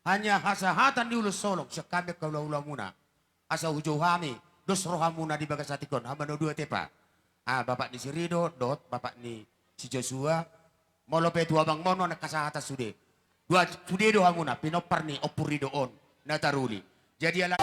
Hanya hasahatan ni ulos holong sian hami angka hulahulamuna. Asa hujou hami dos rohamuna di bagasan tingki on, hamu na dua, ate, Pak. Ah, Bapak ni si Rido dohot Bapak ni si Josua. Molo pe tu abangmon on hasahatan sude. Dua sude do hamuna pinompar ni Ompu Rido on na taruli. Jadi ala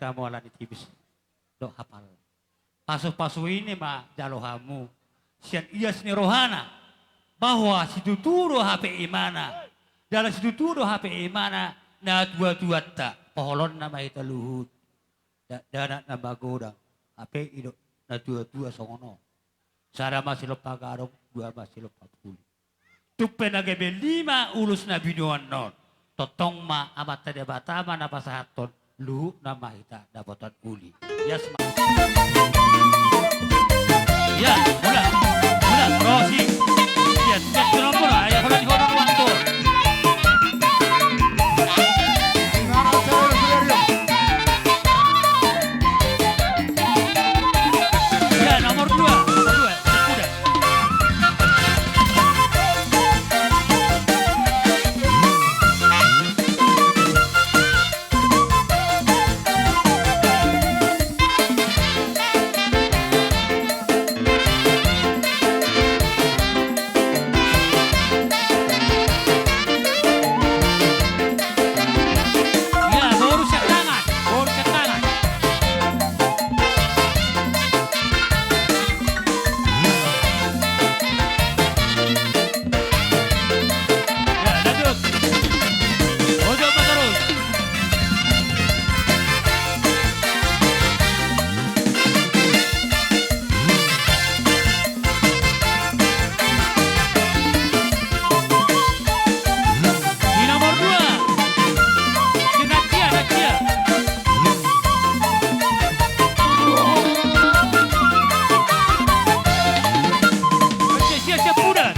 Tingkitna ma ala ni tipis dohot hapal. Pasupasu i ma jalo hamu sian ias ni rohana, bahwa situtu do hape imana, jala situtu do hape imana natuatuanta, paholonna ma hita luhut. Dakdanak na magodang, hape i do natuatua songon on. Sada ma silompa gadong, dua ma silompa puli. Tung pe na gabe lima ulos na binoan on, tongtong ma Amanta Debata ma na pasahathon, luhutna ma hita dapotan uli. Ias ma. Ia, mula, mula, Rosi. Ia, ia, ia, mula, ia, holan, holan, waktu. Ya, nomor dua, nomor dua, kuda. Ya, boru siap tangan, boru siap tangan. Ya, lanjut. Ojo, Pak Karus. Di nomor dua. Si Natia, Natia. Oke, siap, siap, udah.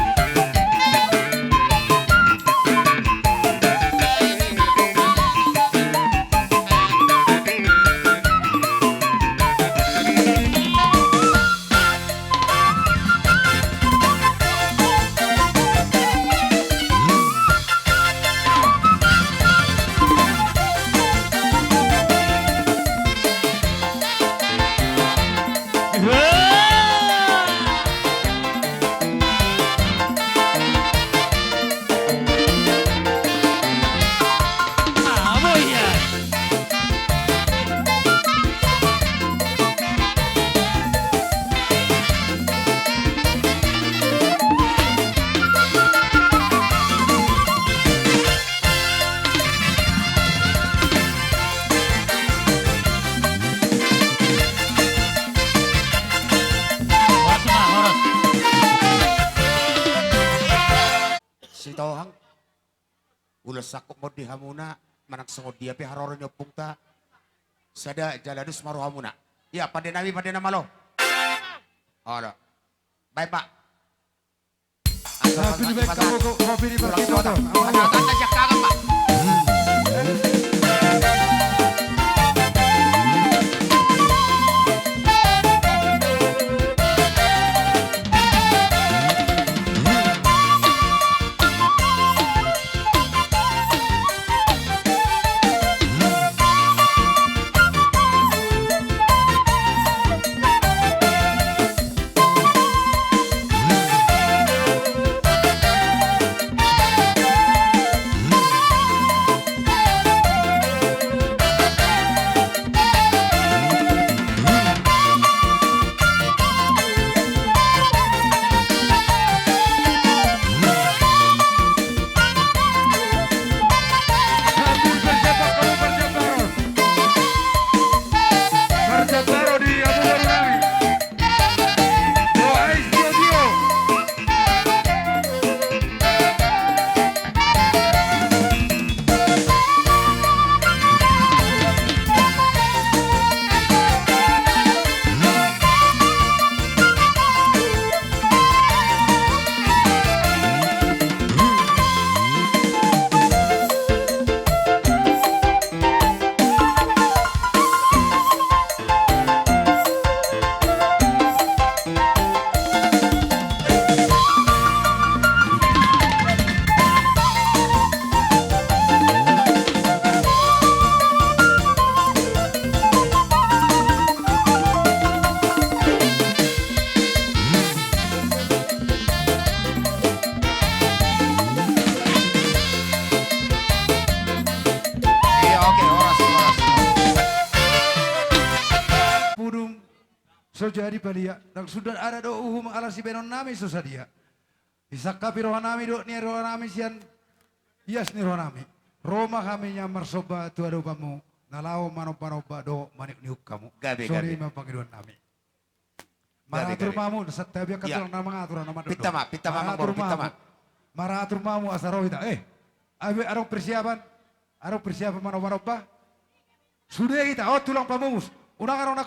Sitohang. Ulos sangkop ma on di hamuna, manang songon dia pe haroro ni ompungta. Sada jala dos ma rohamuna. Ia, pande nami, pande na malo. Olo. Baen, Pak. Kopi dibaen hamu, kopi dibaen hamu. Ada, ada, ada, siap tangan, Pak. So jadi palia, ndang sundat adat dohot uhum ala sibahenonnami so sadia. Disangkapi rohanami dohot nian rohanami sian ias ni rohanami. Ro ma hami nian marsomba tu adopanmu, na laho manombanomba dohot maniukniuk hamu. Gabe, gabe. Songon i ma pangidoannami. Gabe, gabe. Maratur ma hamu, santabi angka tulang na mangatur, na mandok. Pinta ma, pinta ma, Amang Boru, pinta ma. Maratur ma hamu asa ro hita. Eh, abe, adong persiapan. Adong persiapan manombanomba. Sude hita, on tulang pamumus. Unang adong na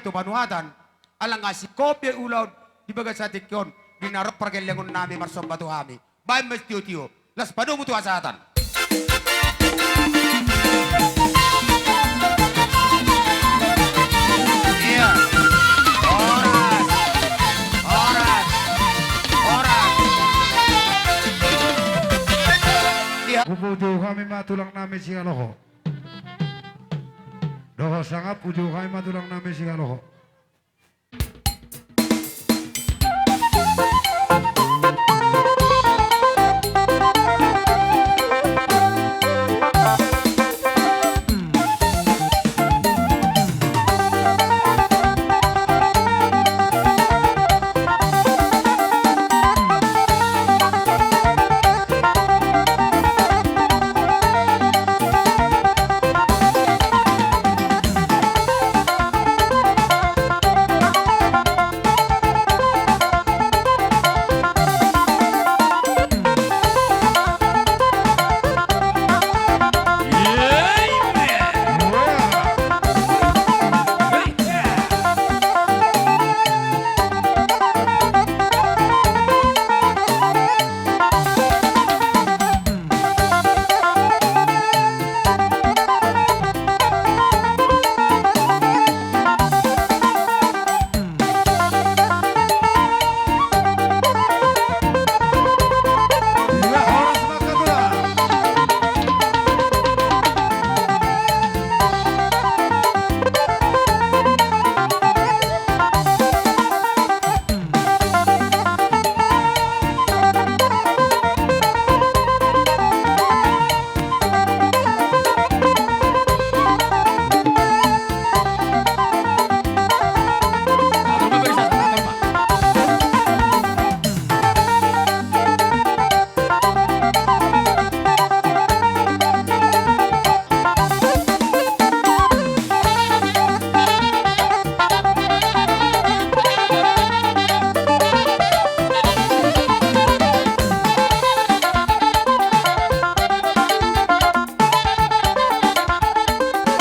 tu panuhatan. Ala nga singkop be ulaon di bagasan tingki on, di na ro pargellengon nami marsomba tu hami. Baen ma sitiotio, laos padomu tu hasahatan. Iya. Horas. Horas. Horas. Iya. Hupuju hami ma tulang nami Sigaloho. Dohot sangap, puju hami ma tulang nami Sigaloho.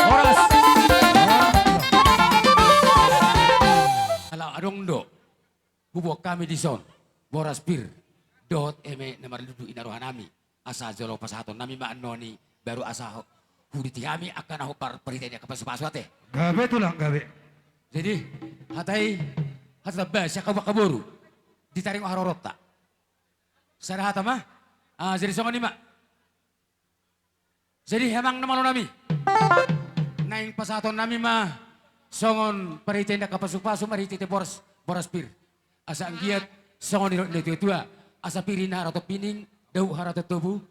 Horas. Ala adong do huboan hami dison boras pir dohot eme na marlundu i na roha nami. Asa jolo pasahaton nami ma annon i, baru asa ho-, huditi hami angka na hombar parhite ni angka pasupasu ate. Gabe tulang, gabe. Jadi hata i, hata tamba sian hamu angka boru, ditaringot haroronta. Sada hata ma. Ah, jadi songon i ma. Jadi amang na malo nami, naeng pasahaton nami ma songon parhite ni angka pasupasu marhite boras, boras pir. Asa anggiat songon nidok ni natuatua, asa pir i na haraton pining, dabu haraton tobu,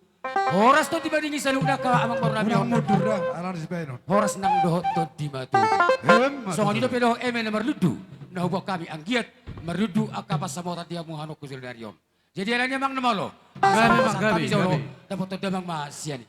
horas tondi madingin saluhutna angka amang boru nami on. Unang mundur da, ala ni sibaenon. Horas nang dohot tondi ma tubu. Emma tutu. Songon i dope dohot eme na marlundu na huboan hami, anggiat marlundu angka pansamotan di hamu anakku sadari on. Jadi ala ni amang na malo, asa pasahat hami jolo, dapothon damang ma sian i.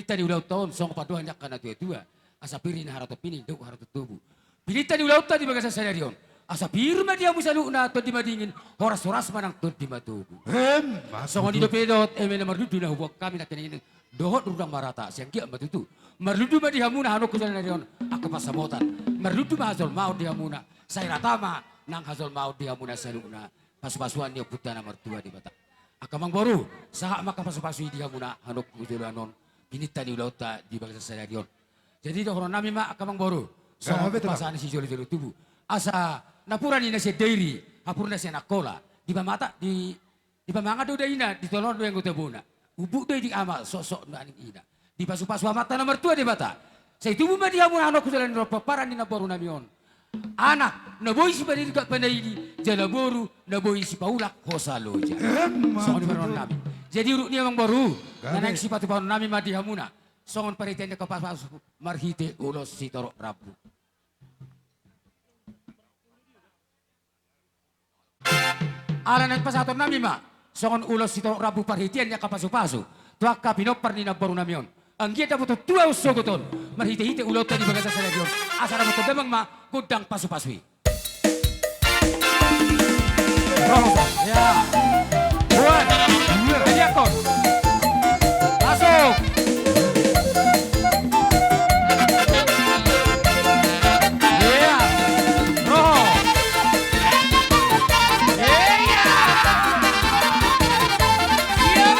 Pinta ni ulaonta on songon pandohan ni angka na tua-tua. Asa pir ninna haratompi, ninna dohot haratompu. Pinta ni ulaonta di bagasan sadari on, asa pir ma di hamu saluhutna, tondi madingin, horas-horas ma nang tondi matogu. Emma tutu. Songon i dope dohot eme na marlundu na huboan hami nangkiningan dohot rudang marata, sai anggiat ma tutu marlundu ma di hamuna anakku jala na di on angka pansamotan. Marlundu ma hajolmaon di hamuna, sai rata ma nang hajolmaon di hamuna saluhutna. Pasu-pasuan ni Ompunta na martua Debata. Angka amangboru, sahat ma angka pasu-pasu i di hamuna anakku joloan on, pinta ni ulaonta di bagasan sadari on. Jadi dohononnami ma angka amangboru, songon umpasa ni sijolo-jolo tubu. Asa napuran ni na sian Dairi, hapuran na sian Angkola. Di pamata, di, di pamangan do daina, di tolonan do anggo tabona. Umbuk do i di ama, soksok do aning ina. Dipasu-pasu Amanta na martua Debata, sai tubu ma di hamu anakku jala ni ro pomparan ni namborunami on anak na boi sipadirgak panaili, jala boru na boi sipaulak hosa loja. Emma tutu. Songon i ma dohononnami. Jadi uruk ni i amangboru, na naeng sipatupaonnami ma di hamuna songon parhitean ni angka pasu-pasu marhite ulos sitorop rambu. Ala naeng pasahatonnami ma songon ulos sitorop rambu parhitean ni angka pasu-pasu tu angka pinompar ni namborunami on, anggiat dapoton tua on sogot on marhite-hite ulaonta di bagasan sadari on. Asa dapoton damang ma gondang pasu-pasu i. Rohot. Ya. Buat. Jadi akon. Masuk. Iya. Rohot. Iya. Iya.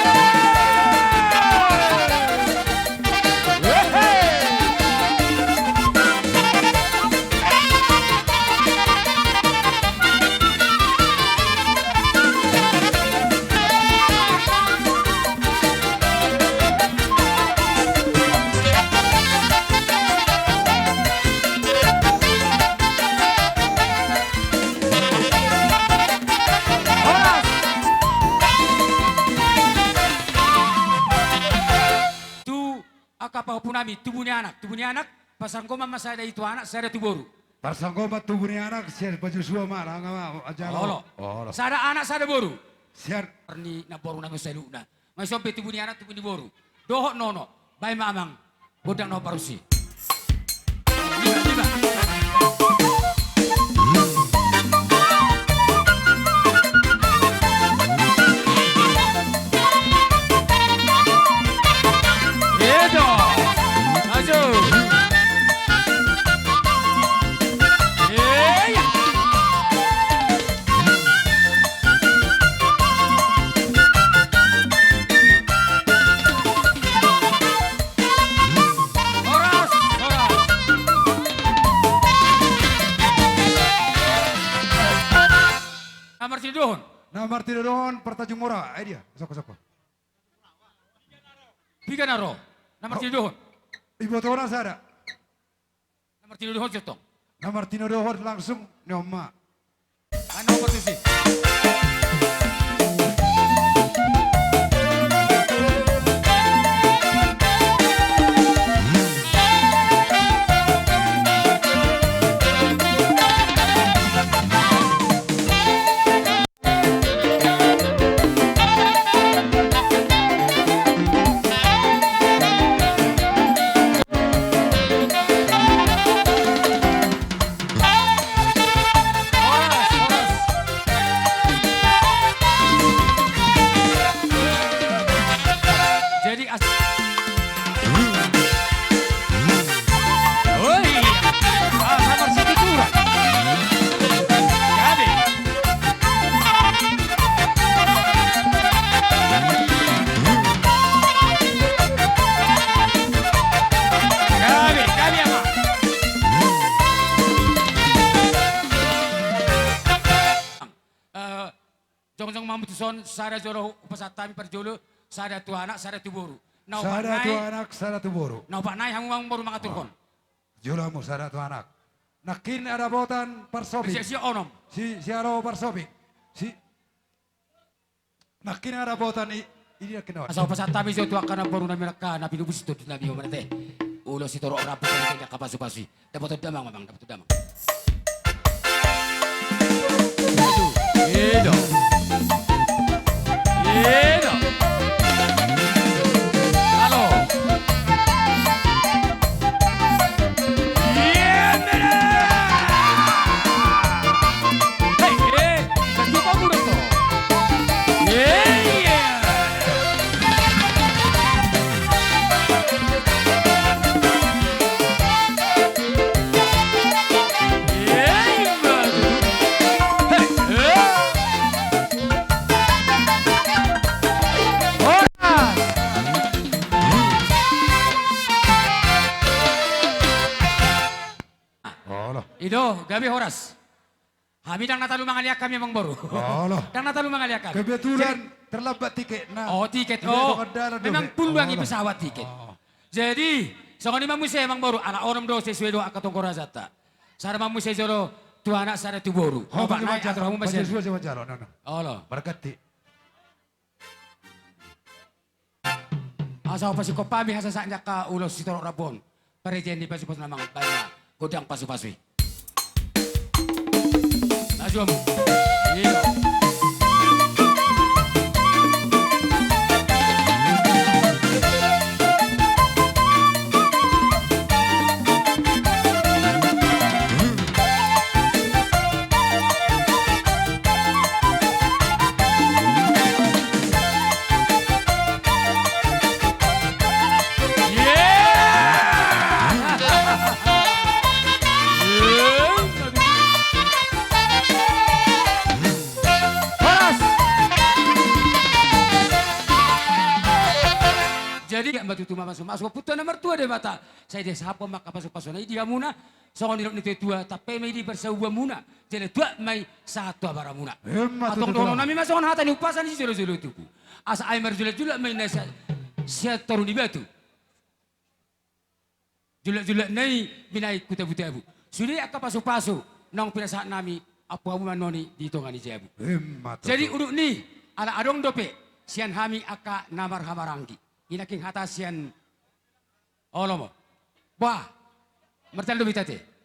Horas. Tu angka pahompunami, tubu ni anak, tubu ni anak, parsanggoman ma sada i tu anak, sada tu boru. Parsanggoman tubu ni anak, sian Pajusua ma, nanga ma, ajalo. Olo. Olo. Sada anak, sada boru. Sian. Ni namborunami saluhutna. Nga ison pe tubu ni anak, tubu ni boru. Dohot nono, baen ma amang. Gondang na parusi. Edo. Maju. Eya. Horas, horas. Na martinodohon. Na martinodohon Partanjung Mora. Ai dia, soko, soko. Piga na ro? Na martinodohon. Ibotona sada. Na martinodohon sian tong. Na martinodohon langsung ni on ma. Ano kompetisi. Jadi as- Oi, asa marsituturan. Gabe. Gabe, gabe, ama. Eh, jongjong ma hamu tuson, sada jolo hupasahat hami parjolo, sada tu anak, sada tu boru. Na opat nai, sada tu anak, sada tu boru. Na opat nai hamu, amangboru, mangaturhon. Jolo hamu sada tu anak. Nangkin ada botan parsoping. Si, si onom. Si, si aro parsoping. Si, nangkin ada botan i, i nangkin on. Asa hupasahat hami jo tu angka namborunami on, angka na pinubus tu dinami on, manate. Ulos sitorop rambu, angka pasu-pasu i. Dapoton damang, amang, dapoton damang. Aduh, edo. Edo. Halo. I do, gabe horas. Hami ndang na talu mangaliat hami, amang boru. Olo. Ndang na talu mangaliat hami. Kebetulan terlambat tiketna. Oh, tiket. Oh, memang full do hami pesawat tiket. Jadi songon i ma muse, amang boru, ala onom do, sesuai do angka tonggo rajanta. Sada ma muse jolo tu anak, sada tu boru. Opat nai atur hamu ma sian. Olo. Marganti. Asa hupasingkop hami hasasakna angka ulos sitorop rambu on. Parejeen ni pasupasu na mangambaina gondang pasupasu i. Maju hamu. Iyo. Jadi, ma tutu ma pasupasu, Ompunta na martua Debata, sai disahaphon ma angka pasupasuna i di hamuna. Songon nidok ni tuatua, tampe ma i di parsaulianmuna, jala tuat ma i sahat tu abaramuna. Emma tutu. Antong dohononnami ma songon hata ni umpasa ni sijolojolo tubu: Asa aek marjulatjulat ma inna sian toru ni batu, julatjulatna i binahen tu tabutabu. Sude angka pasupasu naung pinasahatnami, ampu hamu ma annon i di tonga ni jabu. Emma tutu. Jadi udutni, ala adong dope sian hami angka na marhahamaranggi. I nangkin hata sian Olo ma. Bah. Martal do bitate.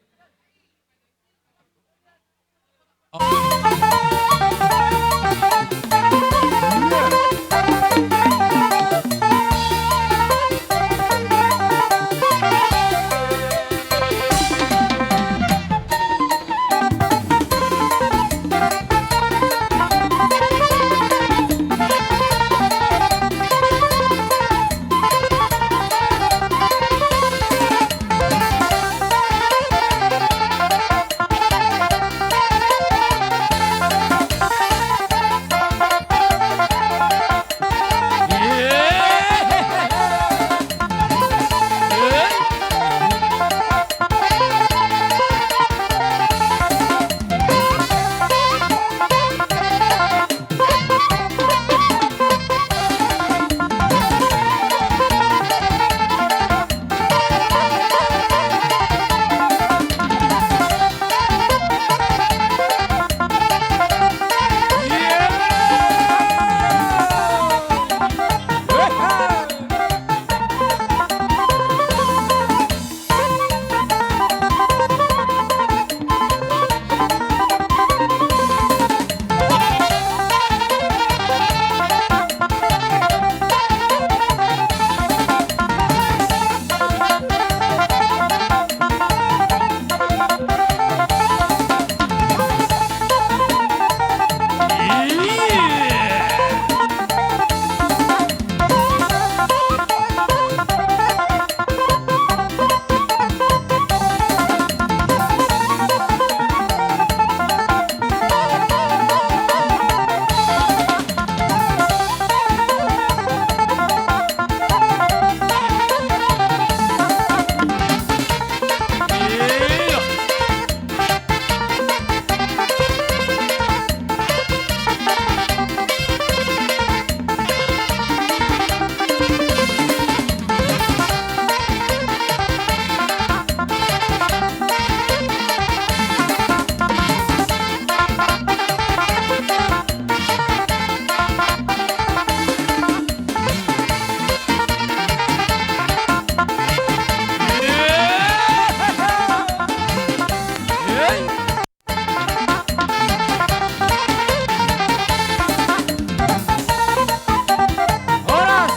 Horas.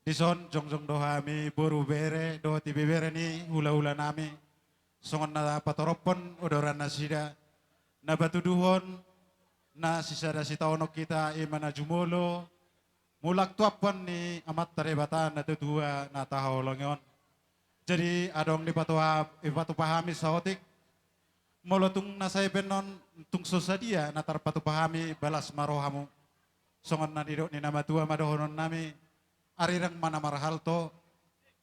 Dison jongjong do hami boru, bere dohot ibebere ni hulahulanami, songon na patorophon odoran nasida, na patuduhon na sisada sitaonon hita, i ma na jumolo mulak tu ampang ni Amanta Debata na tuatua na tahaholongi on. Jadi adong dipatupa, dipatupa hami saotik. Molo tung na sai pe annon tung so sadia na tarpatupa hami, balas ma rohamu. Songon na nidok ni na matua ma dohononnami: Arirang ma na marhalto,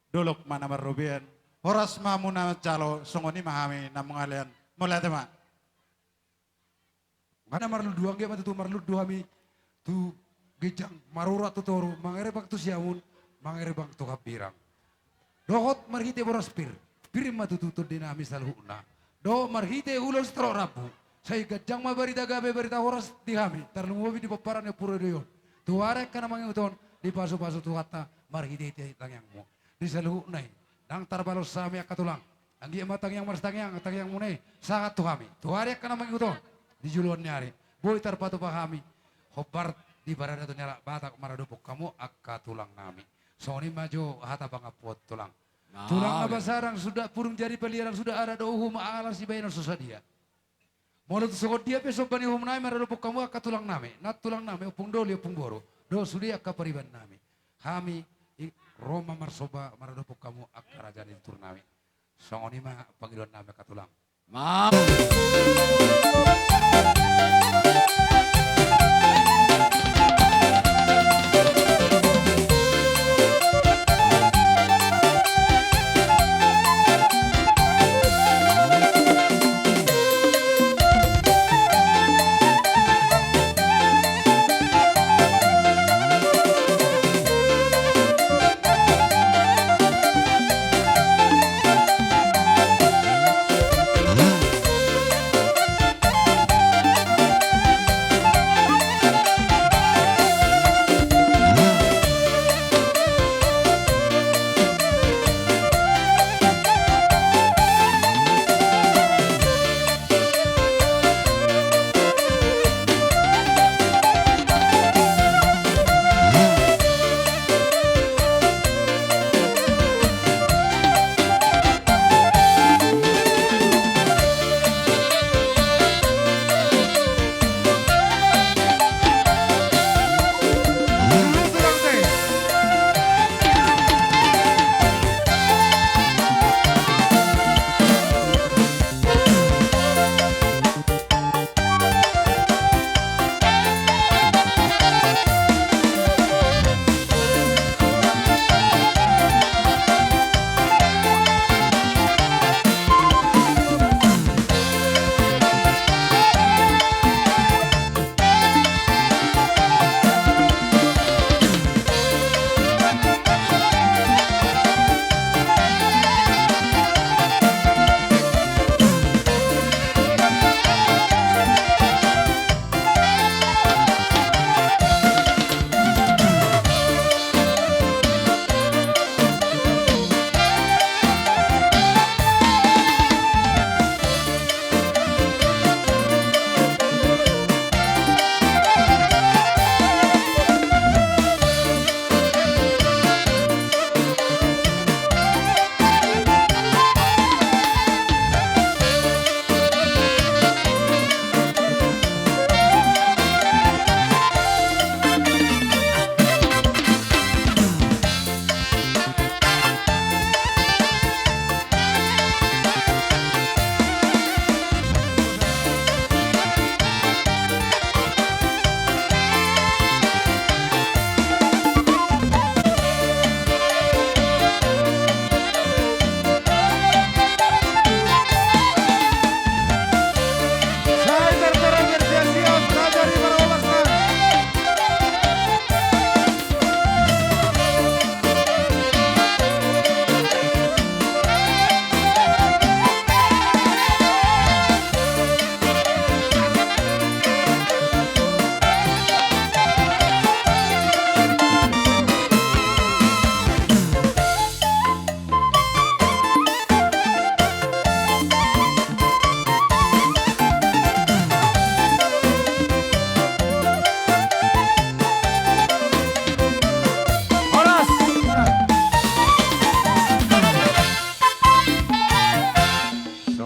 dolok ma na marrobean, Horas ma muna manjalo, songon i ma hami na mangalean. Mauliate ma. Nga na marlundu, anggiat ma tutu marlundu hami tu ginjang, marurat tu toru, mangerebang tu siamun, mangerebang tu hambirang. Dohot marhite boras pir, pir ma tutu tondi nami saluhutna. Dohot marhite ulos torop rambu, sai ganjang ma barita gabe, barita horas di hami, tarlumobi di pomparan ni Ompu Roy do i on. Tu ari angka na mangihut on, dipasupasu Tuhanta marhitehite tangiangmu. Di saluhutna i, ndang tarbalos hami angka tulang. Anggiat ma tangiang marsitangiang, tangiangmuna i sahat tu hami. Tu ari angka na mangihut on, di joloan ni ari, boi tarpatupa hami hombar di paradaton ni halak Batak maradophon hamu angka tulang nami. Songon i ma jo hata pangampuon tulang. Nah, tulang na pasaran suda pudung, jadi paliaran suda adat dohot uhum, ala sibahenon so sadia. Molo tu songon dia pe somba ni uhum nami maradophon hamu angka tulang nami, nantulang nami, ompung doli, ompung boru, dohot sude angka pariban nami. Hami i ro ma marsomba maradophon hamu angka raja ni tutur nami. Songon i ma pangidoan nami angka tulang. Ma-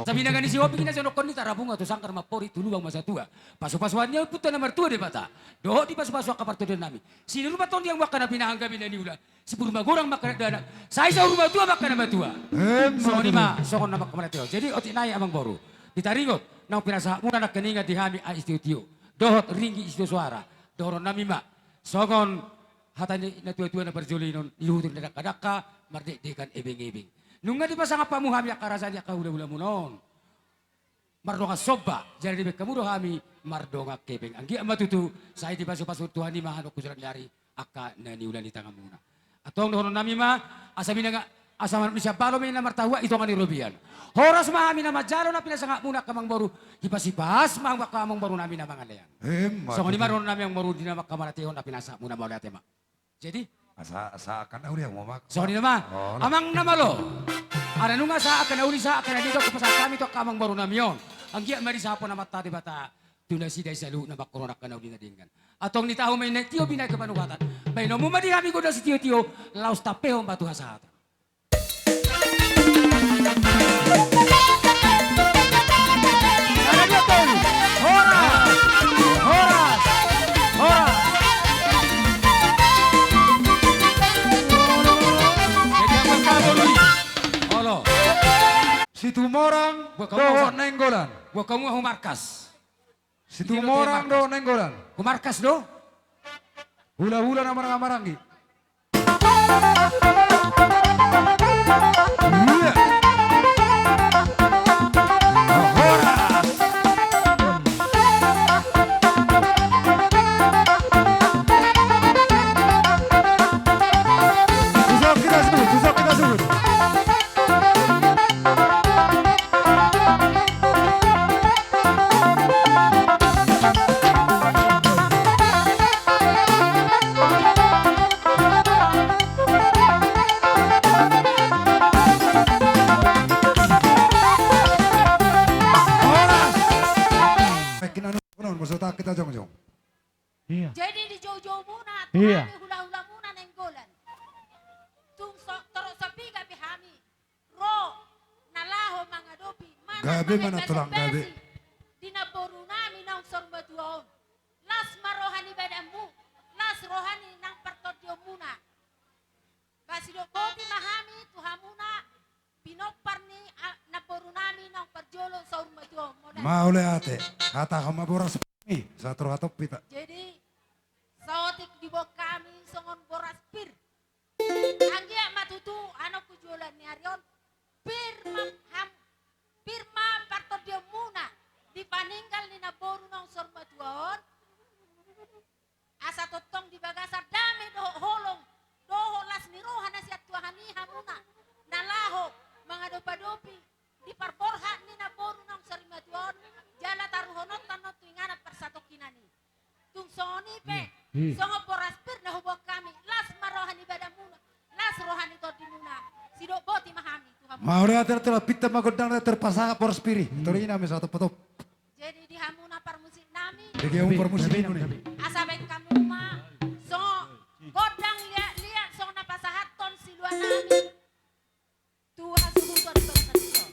Sabinaga ni Sihombing na jonok on, i tarabunga tu sanggar, mampori tu lubang ma satua. Pasupasuan ni Ompunta na martua Debata, dohot dipasupasu angka partondion nami. Sinur ma tondiang mangkana pinahan gabe na niula. Sipur magorang mangkana dakdanak, sai saur matua mangkana matua. Emma tutu. Songon i ma songon na mangkana matua. Jadi otik nai amangboru, di taringot naung pinasahatmuna nangkiningan di hami, aek sitiotio dohot ringgit sitio soara, dohonon nami ma songon hata ni natuatua na parjolo i, on ni luhut ni dakdadangka, mardekdekan ebeng-ebeng. Nunga dipasangap hamu hami angka raja ni angka hulahulamuna on mardongan somba, jala dibahen hamu do hami mardongan hepeng. Anggiat ma tutu sai dipasupasu Tuhan i ma annon tu joloan ni ari angka na niula ni tanganmuna. Antong dohonon nami ma, asa minanga, asa manuk ni sambalo ma i na martahuak di tonga ni robean. Horas ma hami na manjalo na pinasangapmuna angka amangboru, hipasipahas ma hamu angka amangboru nami na mangalean. Emma tutu. Songon i ma dohonon nami amangboru di na mangkamatehon na pinasangapmuna, mauliate ma. Jadi? Asa, asa angka na uli hamu ma. Songon i ma. Amang na malo. Ala nunga sahat angka na uli, sahat angka na denggan hupasahat hami tu angka amangboru nami on. Anggiat ma disahapon Amanta Debata tu nasida i saluhutna mangkorhon angka na uli na denggan. Antong nitahu ma i na tio binahen hamu panuhatan. Bahenonmu ma di hami gondang sitiotio, laos tampehon ma tu hasahatan. Horas! Horas! Horas! Olo. Situmorang dohot Nainggolan. Buat kamu, aku markas. Situmorang dohot Nainggolan. Hu markas do. Hulahula na maranggi-maranggi. Iya. Horas. Susah kita sebut, susah kita sebut. Iya. Jadi di joujoumuna, iya, tu hami hulahulamuna Nainggolan. Tung so, torop sapiga pe hami ro na laho mangadopi manang gabe ma na tulang gabe. Di namboru nami naung saur matua on. Las ma roha ni badanmu, las roha ni nang partondionmuna. Ba sidok boti ma hami tu hamuna pinompar ni a-, namboru nami naung parjolo saur matua on. Mauliate, hatahon ma boras pir, sahat roha tompita. Jadi, saotik diboan hami songon boras pir. Anggiat ma tutu, annon tu joloan ni ari on, pir ma ham-, pir ma partondionmuna di paninggal ni namboru naung saur matua on. Asa tongtong di bagasan dame dohot holong, dohot las ni roha na sian Tuhan i hamuna, na laho mangadopadopi di parborhat ni namboru naung saur matua on, jala taruhononta annon tu inganan parsatongkinan i. Tung songon i pe, iya, iya, songon boras pir na huboan hami, las ma roha ni badanmuna, las roha ni tondimuna, sidok boti ma hami tu hamuna. Mauliate, telah pinta ma gondang na terpasangap boras pir i, hmm, tori nami sahat tompatop. Jadi di hamuna parmusik nami. Di hamuna parmusik nami. Asa bahen hamu ma, songon gondang liat-liat songon na pasahathon silua nami. Tu hasuhuton bangsa Sison.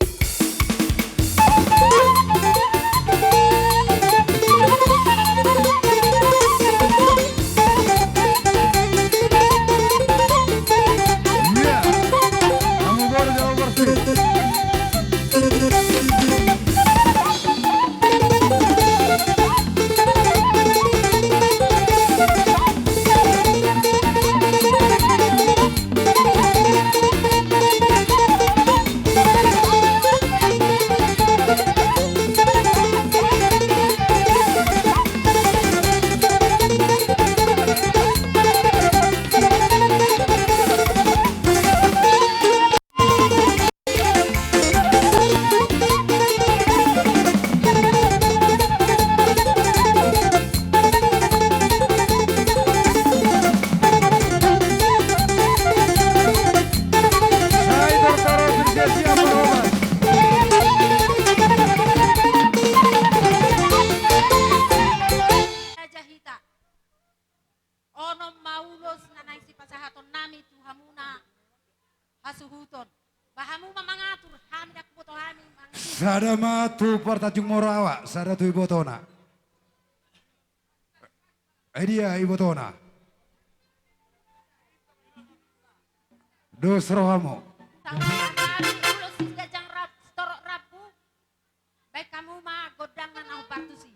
Raja hita. Onom ma ulos na naeng sipasahaton nami tu hamuna hasuhuton. Ba hamu ma mangatur, hami ndang huboto hami mangatur. Sada ma tu partanjung mora awa, sada tu ibotona. Ai dia ibotona? Dos rohamu. Tanggapan hami ulos si Gajang Rap-, Sitorop Rambu. Bahen hamu ma gondang na naung partusi.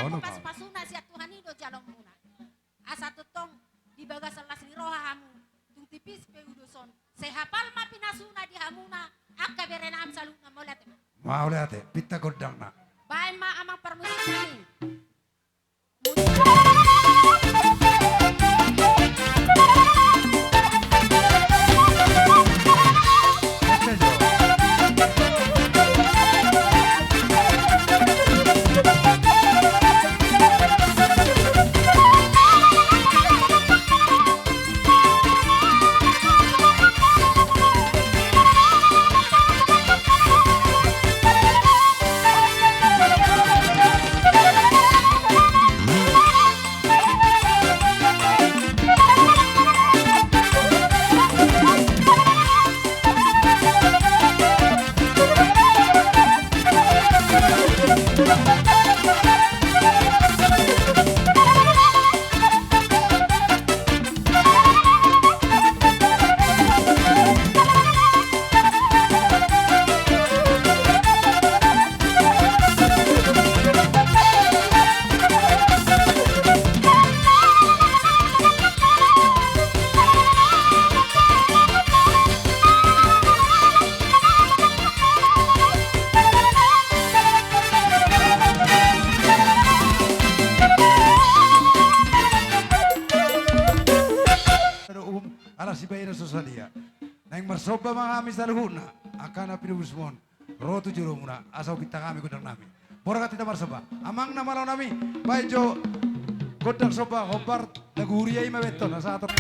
Olo, Pak. Pasu-pasuna sian Tuhan i do jalonmuna. Asa tongtong di bagasan las ni roha hamu, tung tipis pe ulos on, sai hapal ma pinasuna di hamuna angka berenami saluhutna. Mauliate ma. Mauliate, pinta gondangna. Baen ma amang parmusik nami. Ala sibaen na so sadia. Naeng marsomba ma hami saluhutna, angka na pinubus on. Ro tu jolomuna, asa hupinta hami gondang nami. Borhat hita marsomba. Amang na malo nami, baen jo gondang somba hombar lagu huria i ma baen on, asa ator.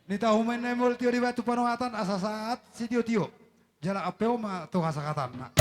Nitahu ma inna mol tio di batu panohatan asa sahat sitio-tio. Jala ampe on ma tu hasangkatanna.